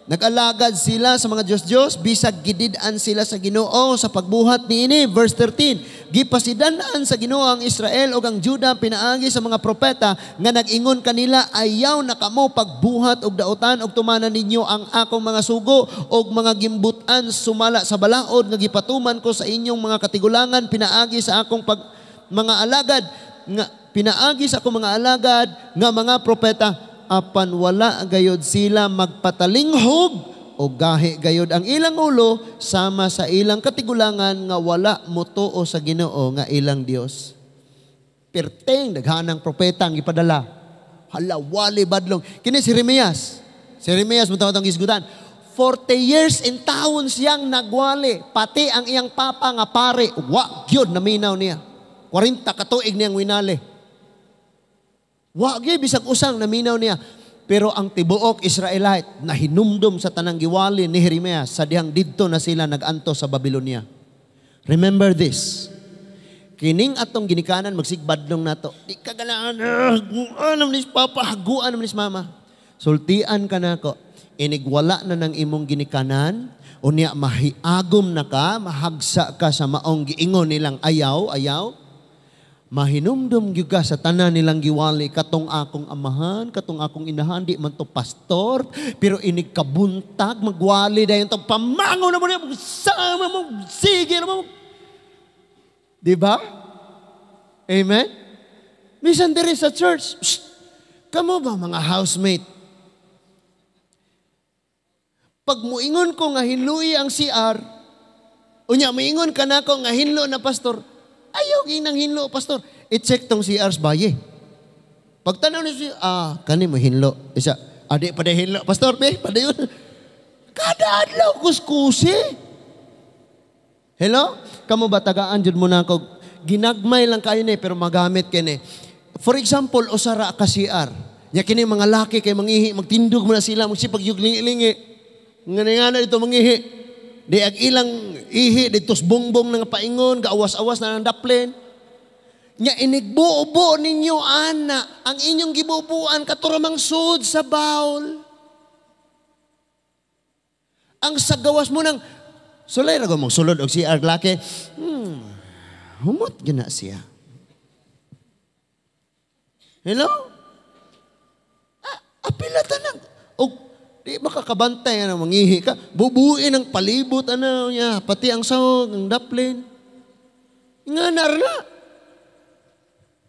nag-alagad sila sa mga Diyos-Diyos, bisag gidid-an sila sa Ginoo sa pagbuhat niini. Verse 13, gipasidan-an sa Ginoo ang Israel ug ang Juda pinaagi sa mga propeta nga nag-ingon kanila, ayaw na kamo pagbuhat og dautan og tumanan ninyo ang akong mga sugo og mga gimbutan sumala sa balaod nga gipatuman ko sa inyong mga katigulangan pinaagi sa akong pag mga alagad nga pinaagi sa akong mga alagad nga mga propeta. Apan wala gayod sila magpatalinghog o gahi gayod ang ilang ulo sama sa ilang katigulangan nga wala motuo sa Ginoo nga ilang Dios. Perteng daghanang propeta ang gipadala. Hala, wali badlong. Kini si Jeremias. Si Jeremias mo tawag gisgutan. 40 years in taon siyang nagwali. Pati ang iyang papa nga pare, wa gyud naminaw niya. 40 katuig niyang winali. Wa gyud bisag usang naminaw niya. Pero ang tibuok Israelite na hinumdum sa tanang giwali ni Jeremias sa dihang didto na sila nag-anto sa Babylonia. Remember this. Kining atong ginikanan magsigbadlong nato. Di ka ganahan, haguan naman ni papa, haguan naman ni mama. Sultian ka nako. Inigwala na ng imong ginikanan, unya mahiagom na ka, mahagsa ka sa maong giingon nilang ayaw, ayaw. Mahinumdum gyud ka sa tanan nilang giwali, katong akong amahan, katong akong inahan, di man to pastor, pero inig kabuntag, magwali dayon to, pamango na mo niya, sama mo, sige na mo. Di ba? Amen? Minsan diri sa church, shh, kamo ba mga housemate? Pag muingon ko nga hinlui ang CR, unya muingon ka na ko nga hinlo na pastor, ayaw ginang hinlo, pastor. I-check tong CR's baye. Pagtanaw ni siya, kani mo hinlo. Isa, adi pa hinlo. Pastor, be, pa yun. Kada adlaw, kuskusi. Hello? Kamu ba tagaan jud mo na ako? Ginagmay lang kayo ni, pero magamit kini. For example, usara ka CR. Nya kini mga laki kay mangihi, magtindog mo na sila, magsipag yung lingi-lingi. Nga na dito mangihi. Di ag ilang ihi, dito bongbong nga paingon, gaawas-awas na ng daplin. Nya inigbuo-buo ninyo, ana, ang inyong gibubuan, katuramang sud sa bowl. Ang sagawas mo ng, sulay ra mong sulod og CR laki, humot gina siya. Hello? Apila tanang, og di makakabantay ano, mangihi ka. Bubuin ang palibot, ano niya, pati ang sahog, ang daplin. Nga narna.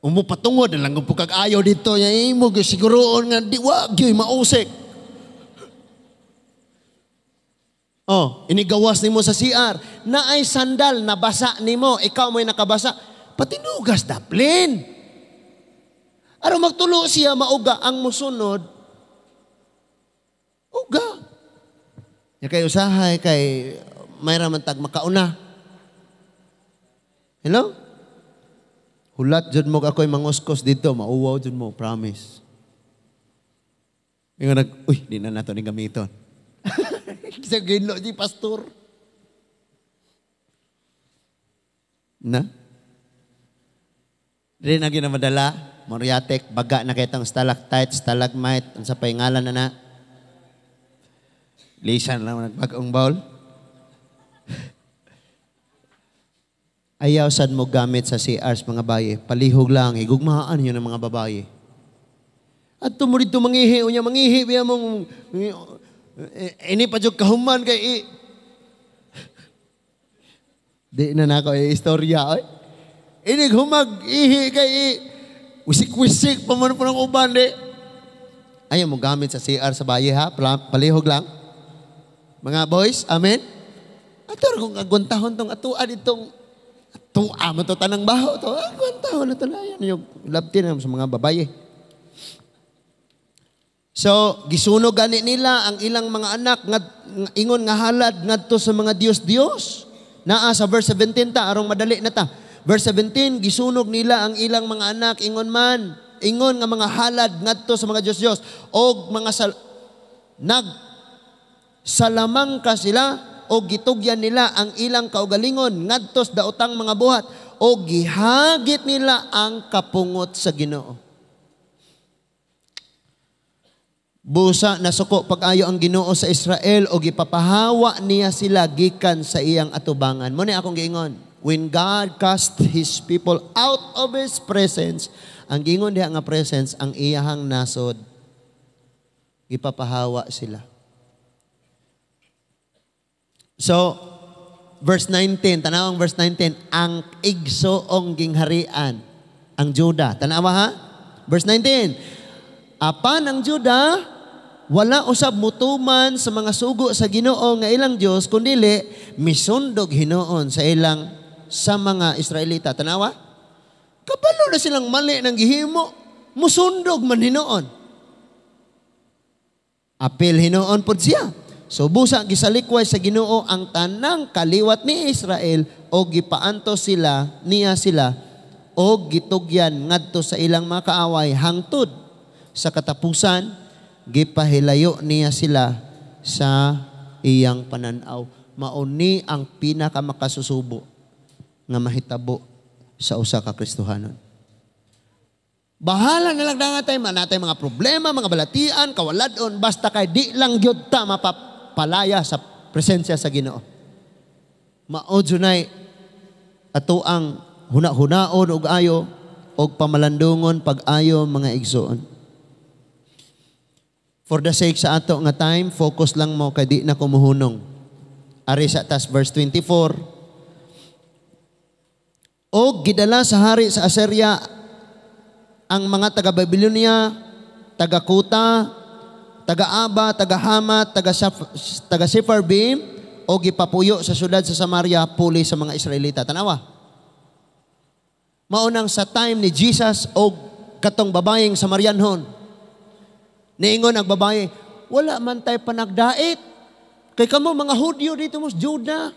Umupatungod, lang kung pagkag-ayaw dito, niya, imo, siguroon nga, di wag yun, mausik. Oh, inigawas nimo sa CR, naay sandal, nabasa nimo, ikaw mo'y nakabasa, patinugas daplin. Aron magtulo siya, mauga ang musunod, uga. Ya kay usahay kay may raman tag makauna. Hello? Hulat jud mo ako'y manguskos dito, mauwaw jud mo, promise. Ingon nag, uy, di na nato ni gamiton. Sa ginlo di pastor. Na? Di na ginamadala, Moriatek, baga na kitang stalactite, stalagmite, unsa pa ngalan na na. Lisan lang nagbagong bowl. Ayaw sad mo gamit sa CRs mga baye. Palihog lang, higugmahaan yun ang mga babae. At mo dito mangihi, unya mangihi, biya mong, ini pa jud kahuman kay di na nako istorya. Oy. Inig humag, ihi kay wisik-wisik pa man po ng uban di. Ayaw mo gamit sa CR sa baye ha, palihog lang. Mga boys, amen? Ato kung agwantahon tong atua ditong atua mo to tanang baho to. Agwantahon na to na yan yung labti na sa mga babaye. So, gisunog gani nila ang ilang mga anak nga ingon nga halad ngadto sa mga Dios-Dios. Naa sa verse 17 ta, arong madali na ta. Verse 17, gisunog nila ang ilang mga anak ingon man, ingon nga mga halad ngadto sa mga Dios-Dios og mga nag salamangka sila o gitugyan nila ang ilang kaugalingon ngadto sa daotang mga buhat o gihagit nila ang kapungot sa Ginoo. Busa nasuko pag-ayo ang Ginoo sa Israel o gipapahawa niya sila gikan sa iyang atubangan. Mo ni akong giingon, when God cast His people out of His presence, ang giingon diha nga presence ang iyahang nasod, gipapahawa sila. So, verse 19, tanawang verse 19, ang igsoong gingharian, ang Juda. Tanawa ha? Verse 19, apan ang Juda, wala usab mutuman sa mga sugo sa Ginoo nga ilang Dios, kundili misundog hinuon sa ilang sa mga Israelita. Tanawa? Kabalo na silang mali ng gihimo, musundog man hinuon. Apil hinuon pod siya. So busa gisalikway sa Ginoo ang tanang kaliwat ni Israel o gipaanto sila niya sila o gitugyan ngadto sa ilang mga kaaway hangtod sa katapusan gipahilayo niya sila sa iyang pananaw. Mauni ang pinakamakasusubo nga mahitabo sa usa ka Kristohanon. Bahala na lang na tayo, natay mga problema, mga balatian, kawaladon, basta kay di lang gyud ta mapapalaya sa presensya sa Ginoo. Mao junay ato ang huna-hunaon og ayo og pamalandungon pag-ayo, mga igsoon. For the sake sa ato nga time, focus lang mo kay di na kumuhunong. Ari sa tas verse 24. Og gidala sa hari sa Assyria ang mga taga-Babylonia, taga-Kuta, taga-Aba, taga-Hamat, taga-Sepharvaim, o gipapuyo sa syudad sa Samaria puli sa mga Israelita. Tanawa. Maunang sa time ni Jesus o katong babayeng Samarianhon, niingon ang babae, "Wala man tayo panagdait. Kay kamo mga Hudyo dito mo sa Juda.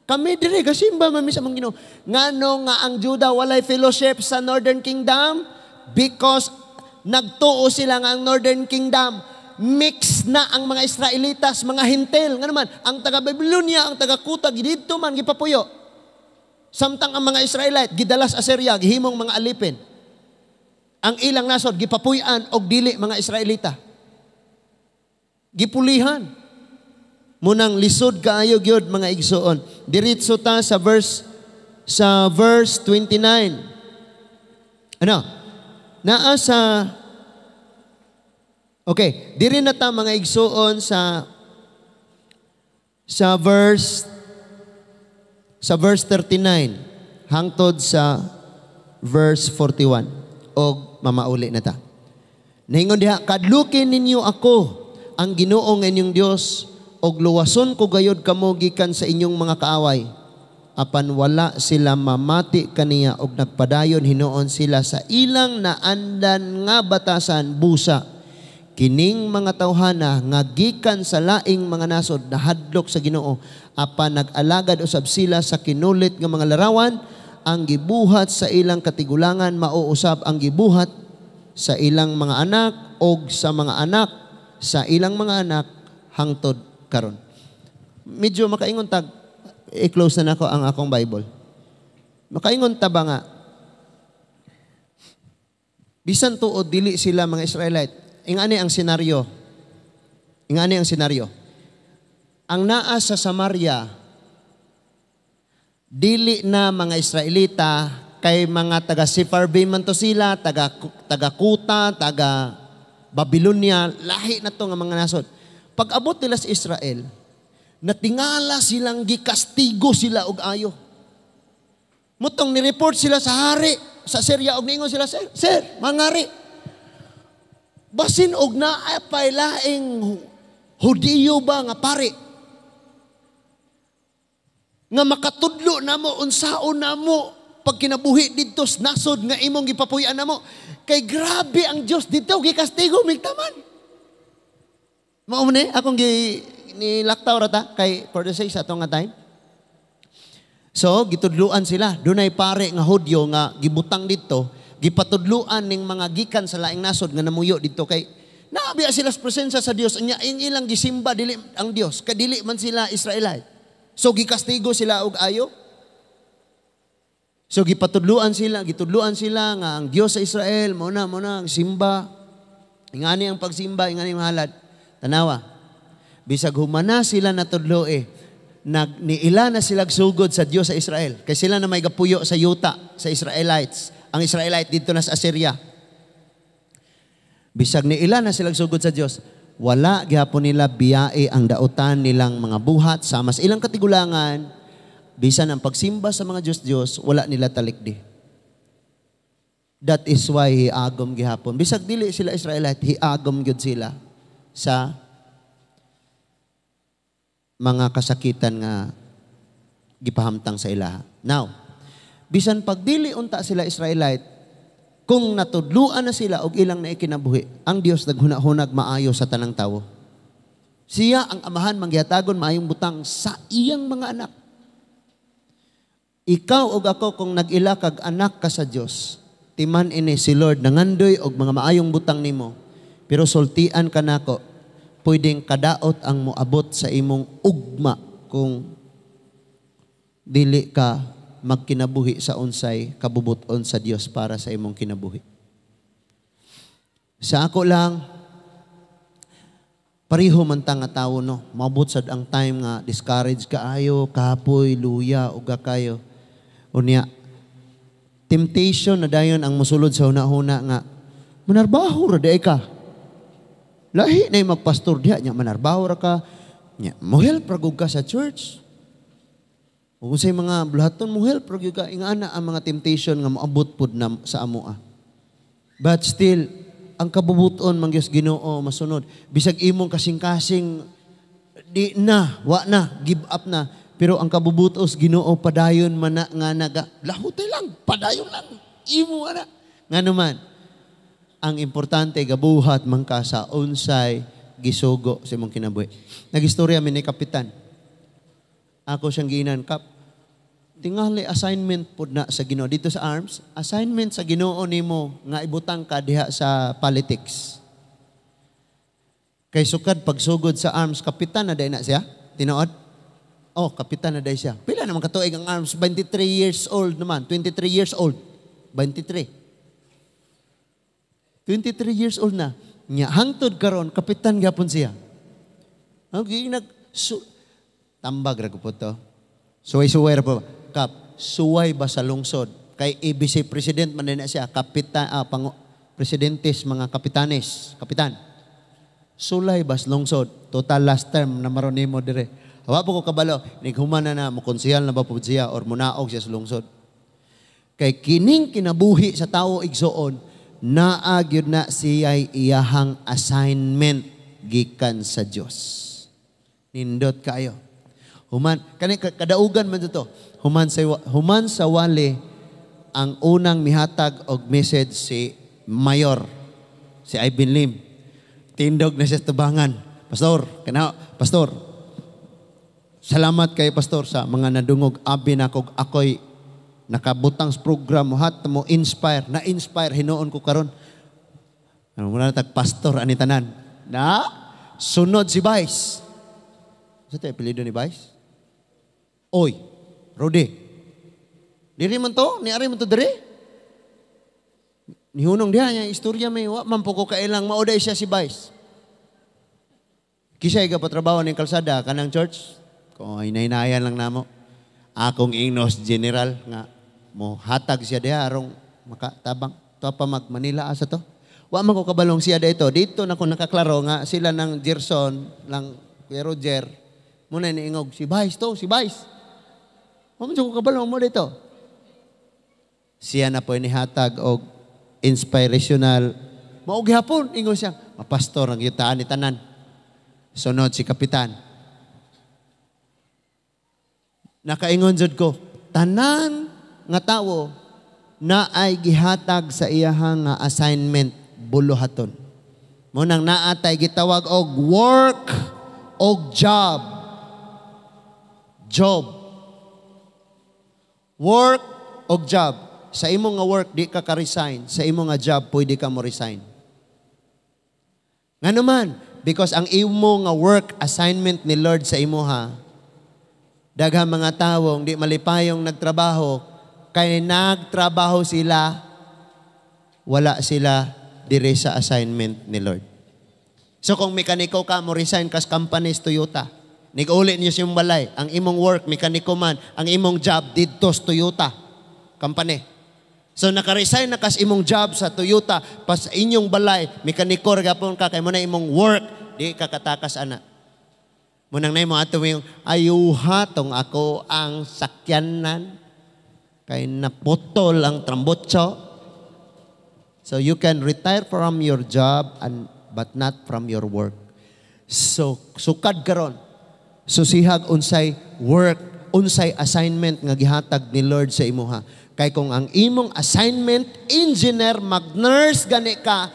Kami dire gasimba man mi sa among Ginoo." Ngano nga ang Juda walay fellowship sa Northern Kingdom? Because nagtuo sila nga ang Northern Kingdom mix na ang mga Israelitas, mga Hentil. Nga naman, ang taga Babylonia, ang taga Kuta, didto man gipapuyo. Samtang ang mga Israelite gidala sa Assyria, gihimong mga alipin. Ang ilang nasod gipapuy-an og dili mga Israelita. Gipulihan. Munang lisod kaayo gyud, mga igsoon. Diretso ta sa verse 29. Ano? Naa sa Okay, diri na ta, mga igsoon, sa verse 39 hangtod sa verse 41 og mamauli na ta. Naingon diha, "Kadlukin ninyo ako, ang Ginoo nga inyong Dios, og luwason ko gayod kamo gikan sa inyong mga kaaway." Apan wala sila mamati kaniya og nagpadayon hinuon sila sa ilang naandan nga batasan. Busa kining mga tawhana nga gikan sa laing mga nasod nahadlok sa Ginoo, apan nag-alagad usab sila sa kinulit nga mga larawan. Ang gibuhat sa ilang katigulangan mauusab ang gibuhat sa ilang mga anak og sa mga anak sa ilang mga anak hangtod karon. Medyo makaingon tag, i-close na nako ang akong Bible. Makaingon ta ba nga bisan tuod dili sila mga Israelite? Ingani ang senaryo. Ingani ang senaryo. Ang naa sa Samaria dili na mga Israelita kay mga taga Sepharvaim man to sila, taga taga Kuta, taga Babylonia, lahi na to nga mga nasod. Pag abot nila sa Israel, natingala silang gikastigo sila og ayo. Mutong ni-report sila sa hari sa Syria og niingon sila, "Sir, sir, mangari. Basin og naa pay laing Hudiyo ba nga pari nga makatudlo namo unsaon namo pagkinabuhi didto sa nasod nga imong gipapuy-an namo, kay grabe ang Dios didto, gikastigo mig taman." Mao ni akong gi nilaktaw ra ta kay for the sake sa atong nga time. So, gitudluan sila. Dunay pare nga Hudyo nga gibutang didto, gipatudluan ning mga gikan sa laing nasod nga namuyo didto kay naabiya sila sa presensya sa Dios. Nya ing ilang gisimba dili ang Dios, kay dili man sila Israelite. So gikastigo sila og ayo. So gipatudluan sila, gitudluan sila nga ang Dios sa Israel mao na ang simba. Ingani ang pagsimba, ingani ang halad. Tanawa. Bisag humana sila natudlo eh, nag niila na sila sugod sa Dios sa Israel. Kay sila na may gapuyo sa yuta sa Israelites. Ang Israelite didto na sa Assyria. Bisag niila na sila sugod sa Dios, wala gihapon nila biyae ang dautan nilang mga buhat sama sa ilang katigulangan, bisan ang pagsimba sa mga Diyos-Diyos, wala nila talikdi. That is why hiagom gihapon. Bisag dili sila Israelite, hiagom gyud sila sa mga kasakitan nga gipahamtang sa ilaha. Now, bisan pagdili unta sila Israelite, kung natudluan na sila og ilang naikinabuhi, ang Dios naghuna-hunag maayo sa tanang tawo. Siya ang amahan manggihatagon maayong butang sa iyang mga anak. Ikaw ug ako, kung nag-ila kag anak ka sa Dios, timan ini si Lord nangandoy og mga maayong butang nimo. Pero sultian ka nako, pwedeng kadaot ang moabot sa imong ugma kung dili ka magkinabuhi sa unsay kabubuton sa Dios para sa imong kinabuhi. Sa ako lang, pareho man ta nga tawo, no. Maabot sad ang time nga discourage kaayo, kapoy, luya, uga kayo. Unya, temptation na dayon ang musulod sa huna-huna nga manarbaho ra diay ka. Lahi na magpastor diha nya, manarbaho ra ka. Nya, mo-help ra gud ka sa church. Ug unsay mga buluhaton, mo-help ra gyud ka. Ingana ang mga temptation nga moabot pud na sa amoa. But still, ang kabubuton man gyud Ginoo masunod. Bisag imong kasing-kasing di na, wa na, give up na. Pero ang kabubutos Ginoo padayon man na nga naga lahutay lang, padayon lang. Imo ana. Ngano man, ang importante gabuhat man ka sa unsay gisugo sa imong kinabuhi. Nagistorya mi ni Kapitan. Ako siyang giinan, "Kap, tingali assignment pod na sa Ginoo dito sa ARMS, assignment sa Ginoo nimo nga ibutang ka diha sa politics." Kay sukad pagsugod sa ARMS, kapitan na diay na siya. Tinuod? Oh, kapitan na diay siya. Pila naman katuig ang ARMS? 23 years old naman. 23 years old. 23. 23 years old na. Nya hangtod karon kapitan gyapon siya. Ang giinag su, tambag ra ko po to. Suway-suway ra po. "Kap, suway ba sa lungsod?" Kay ABC president man din na siya, kapitan, pango, presidentes, mga kapitanes, kapitan. "Sulay ba sa lungsod? Total last term na maron nimo dire." Wa po ko kabalo, nighuman na na, mokonsehal na ba po siya or munaog siya sa lungsod. Kay kining kinabuhi sa tao, igsoon, naa gyud na siya'y iyahang assignment gikan sa Dios. Nindot kayo. Human kani kadaugan man to. Human sa wali, ang unang mihatag og message si Mayor, si Ivan Lim. Tindog na siya sa tubangan. "Pastor, kana pastor. Salamat kay pastor sa mga nadungog abi na kog ako'y nakabutang sa program mo hat mo inspire na inspire hinuon ko karon." Ano mo na tag pastor ani tanan. Na sunod si Vice. Sa tayo apelyido ni Vice? Oy, Rodi. Diri man to, ni ari man to diri. Nihunong diha niya istorya may wa man po ko kailang mauday siya si Vice. Kisay ka patrabaho ning kalsada kanang church. Kung hinahinayan lang namo. Akong ingnos general nga mo hatag siya diha arong makatabang. To pa mag Manila asa to. Wa man ko kabalong siya dito. Dito na ko nakaklaro nga sila ng Gerson lang Kuya Roger. Muna niingog si Vice to, si Vice. Wa man ko kabalong mo dito. Siya na po inihatag og inspirational. Mao gihapon ingon siya, mapastor ang yutaan ni tanan. Sunod si kapitan. Nakaingon jud ko, tanan nga tawo na ay gihatag sa iyahang nga assignment buluhaton. Mao nang naa tay gitawag og work og job. Job. Work og job. Sa imo nga work, di ka ka-resign. Sa imo nga job, pwede ka mo resign. Ngano man? Because ang imo nga work assignment ni Lord sa imo ha, daghang mga tawo di malipayong nagtrabaho, kay nagtrabaho sila, wala sila dire sa assignment ni Lord. So kung mekaniko ka, mo resign kas company sa Toyota. Nag-uli niyo siyang balay. Ang imong work, mekaniko man, ang imong job didto sa Toyota company. So naka-resign na kas imong job sa Toyota, pas inyong balay, mekaniko ra gapon ka, kay mao na imong work, di ka katakas ana. Mao nang nay mo ato yung ayuha tong ako ang sakyanan kay naputol ang trambutso. So you can retire from your job and but not from your work. So sukad karon. Susihag unsay work, unsay assignment nga gihatag ni Lord sa imuha. Kay kung ang imong assignment engineer, mag-nurse gani ka,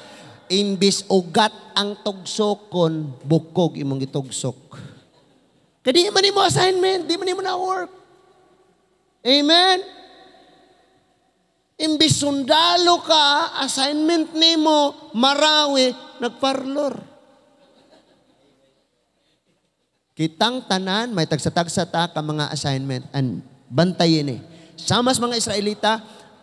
imbis ugat ang tugsokon, bukog imong gitugsok. Kay di man nimo assignment, di man nimo na work. Amen? Imbis sundalo ka, assignment nimo, marawi, nagparlor. Kitang tanan, may tagsa-tagsa ta ka mga assignment and bantayin eh. Sama sa mga Israelita,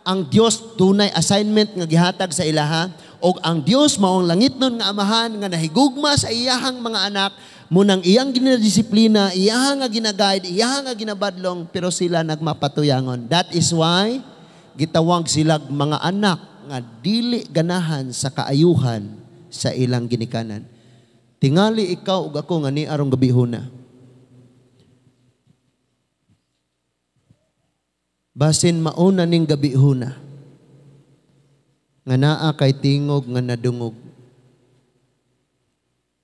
ang Dios dunay assignment nga gihatag sa ilaha og ang Dios maong langitnon nga amahan nga nahigugma sa iyahang mga anak, mao nang iyang ginadisiplina, iyahang nga gina-guide, iyahang nga ginabadlong, pero sila nagmapatuyangon. That is why gitawag sila mga anak nga dili ganahan sa kaayuhan sa ilang ginikanan. Tingali ikaw ug ako nga ni arong gabihuna. Basin mauna ning gabihuna nga naa kay tingog nga nadungog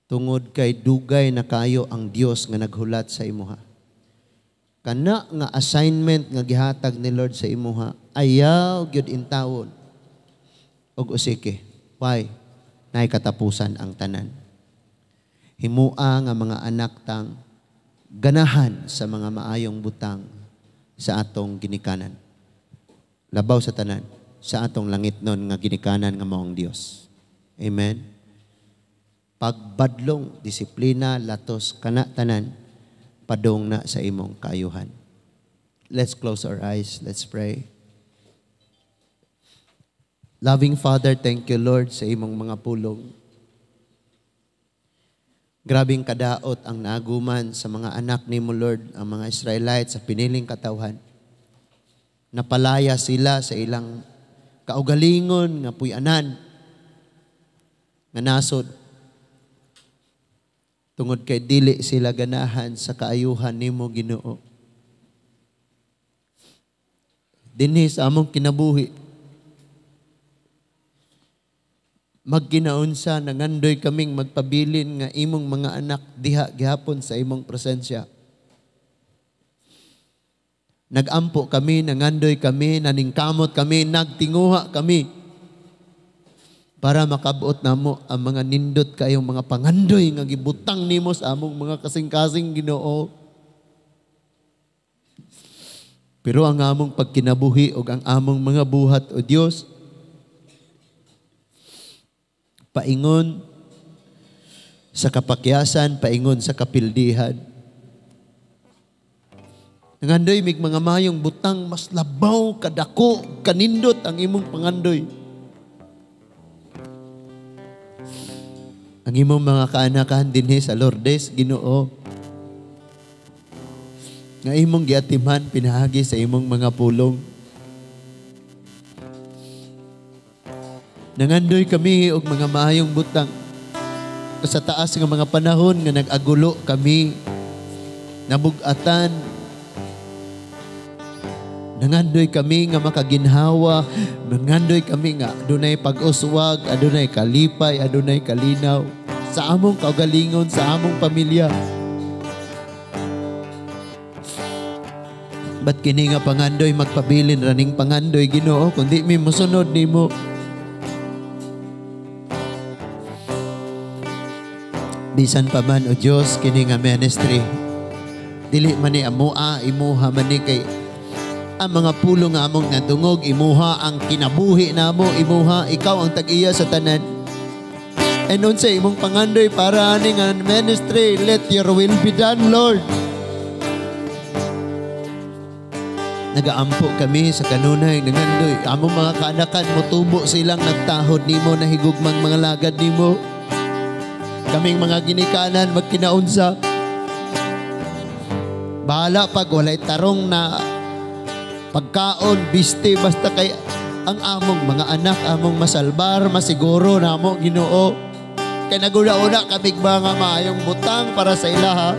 tungod kay dugay na kayo ang Dios nga naghulat sa imuha. Kana nga assignment nga gihatag ni Lord sa imuha, ayaw gyud intawon og usike. Why? Naay katapusan ang tanan. Himua nga mga anak tang ganahan sa mga maayong butang sa atong ginikanan. Labaw sa tanan, sa atong langitnon nga ginikanan nga maong Dios. Amen. Pagbadlong, disiplina, latos, kana tanan, padong na sa imong kaayuhan. Let's close our eyes. Let's pray. Loving Father, thank you, Lord, sa imong mga pulong. Grabing kadaot ang naaguman sa mga anak nimo, Lord, ang mga Israelites sa piniling katawhan. Napalaya sila sa ilang kaugalingon nga puy-anan nga nasod. Tungod kay dili sila ganahan sa kaayuhan nimo, Ginoo. Dinhi sa among kinabuhi, magkinaunsa nangandoy kaming magpabilin nga imong mga anak diha gihapon sa imong presensya. Nagampo kami, nangandoy kami, naningkamot kami, nagtinguha kami para makabuot namo ang mga nindot kayong mga pangandoy nga gibutang nimo sa among mga kasing-kasing, Ginoo. Pero ang among pagkinabuhi ug ang among mga buhat, o Dios, paingon sa kapakyasan, paingon sa kapildihan. Nangandoy mig mga mayong butang, mas labaw kadako kanindot ang imong pangandoy. Ang imong mga kaanakan dinhi sa Lourdes, Ginoo, nga imong giatiman pinaagi sa imong mga pulong. Nangandoy kami og mga maayong butang sa taas nga mga panahon nga nag-agulo kami, nabugatan. Nangandoy kami nga makaginhawa, nangandoy kami nga adunay pag-uswag, adunay kalipay, adunay kalinaw sa among kaugalingon, sa among pamilya. Ba't kini nga pangandoy magpabilin raning pangandoy, Ginoo, kundi mi mosunod nimo. Bisan pa man, O Diyos, kini nga ministry, dili man ni amoa, imuha man ni kay ang mga pulong nga among nadungog, imuha ang kinabuhi namo, imuha, ikaw ang tag-iya sa tanan. And unsa imong pangandoy para ani nga ministry, let your will be done, Lord. Nagaampo kami sa kanunay, nangandoy. Among mga kaanakan, motubo silang nagtahod nimo, nahigugmang mga lagad nimo. Kaming mga ginikanan, magkinaunsa. Bahala pag walay tarong na pagkaon, biste, basta kay ang among mga anak, among masalbar, masiguro na amo Ginoo. Kay naguna-una kamig mga maayong butang para sa ilaha.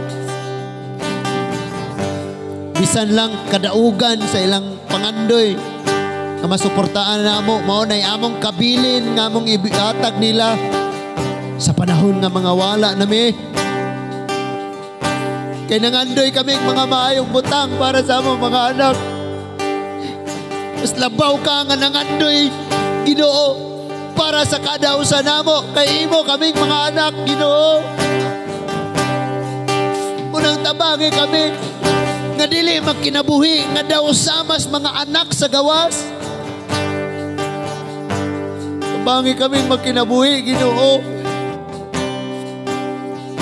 Bisan lang kadaugan sa ilang pangandoy nga masuportaan na amo, mao nay among kabilin nga among ihatag nila sa panahon nga mga wala nami. Kay nangandoy kami mga maayong butang para sa among mga anak. Mas labaw ka nga nangandoy, Ginoo, para sa kada usa namo. Kay imo kaming mga anak, Ginoo. Unang tabangi kami nga dili magkinabuhi, nga daw samas mga anak sa gawas. Tabangi kami magkinabuhi, Ginoo,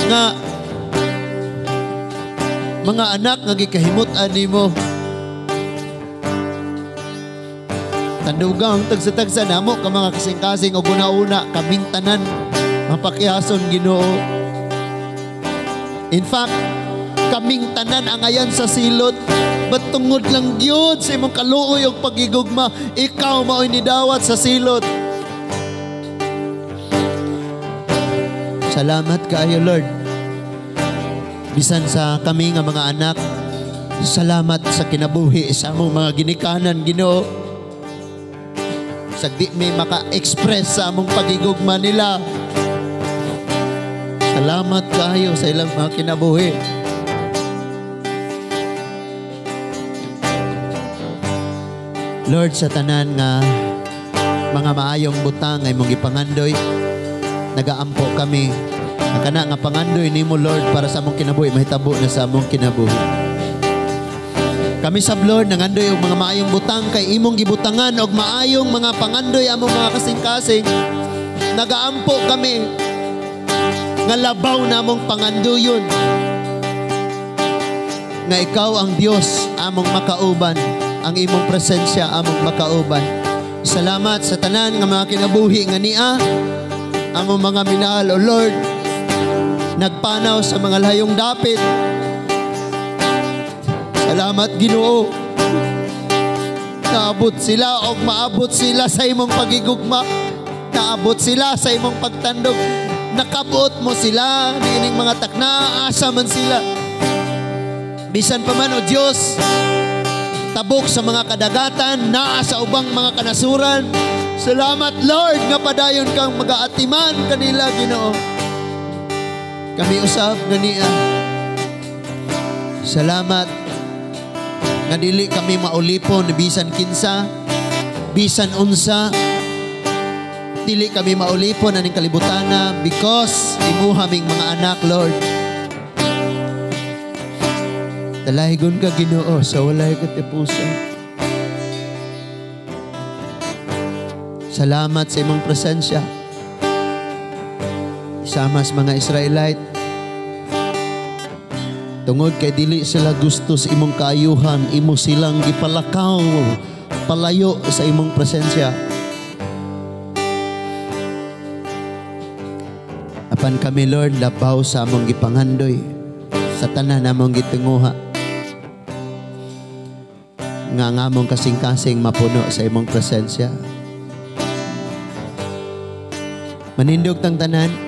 nga mga anak nga gikahimut-an nimo. Tandugang tagsa-tagsa namo ka mga kasing-kasing og una-una kaming tanan mapakihason, Ginoo. In fact, kaming tanan angayan sa silot, but tungod lang gyud sa imong kaluoy og pagigugma, ikaw maoy nidawat sa silot. Salamat kaayo, Lord. Bisan sa kami nga mga anak, salamat sa kinabuhi sa among mga ginikanan, Ginoo. Sagdi may maka-express sa among pagigugma nila. Salamat kayo sa ilang mga kinabuhi. Lord, sa tanan nga mga maayong butang ay mong gipangandoy, nagaampo kami. Ang kana nga pangandoy nimo, Lord, para sa among kinabuhi, mahitabo na sa among kinabuhi. Kami sab, Lord, nangandoy og mga maayong butang kay imong gibutangan og maayong mga pangandoy among mga kasing-kasing. Nagaampo kami nga labaw namong pangandoyon nga ikaw ang Dios among makauban, ang imong presensya among makauban. Salamat sa tanan nga mga kinabuhi nga niya among mga minahal, O Lord, nagpanaw sa mga layong dapit. Salamat, Ginoo. Naabot sila og maabot sila sa imong pagigugma. Naabot sila sa imong pagtandog. Nakabot mo sila niining mga takna, asa man sila. Bisan pa man, O Dios, tabok sa mga kadagatan, naa sa ubang mga kanasuran. Salamat, Lord, nga padayon kang magaatiman kanila, Ginoo. Kami usab nga niya. Salamat nga dili kami maulipon bisan kinsa, bisan unsa. Dili kami maulipon aning kalibutana because imuha ming mga anak, Lord. Dalahigon ka, Ginoo, sa walay katipusan. Salamat sa imong presensya. Isama sa mga Israelite, tungod kay dili sila gusto sa imong kaayuhan, imo silang gipalakaw palayo sa imong presensya. Apan kami, Lord, labaw sa among gipangandoy, sa tanan among gitinguha, nga ang among kasing-kasing mapuno sa imong presensya. Manindog tang tanan.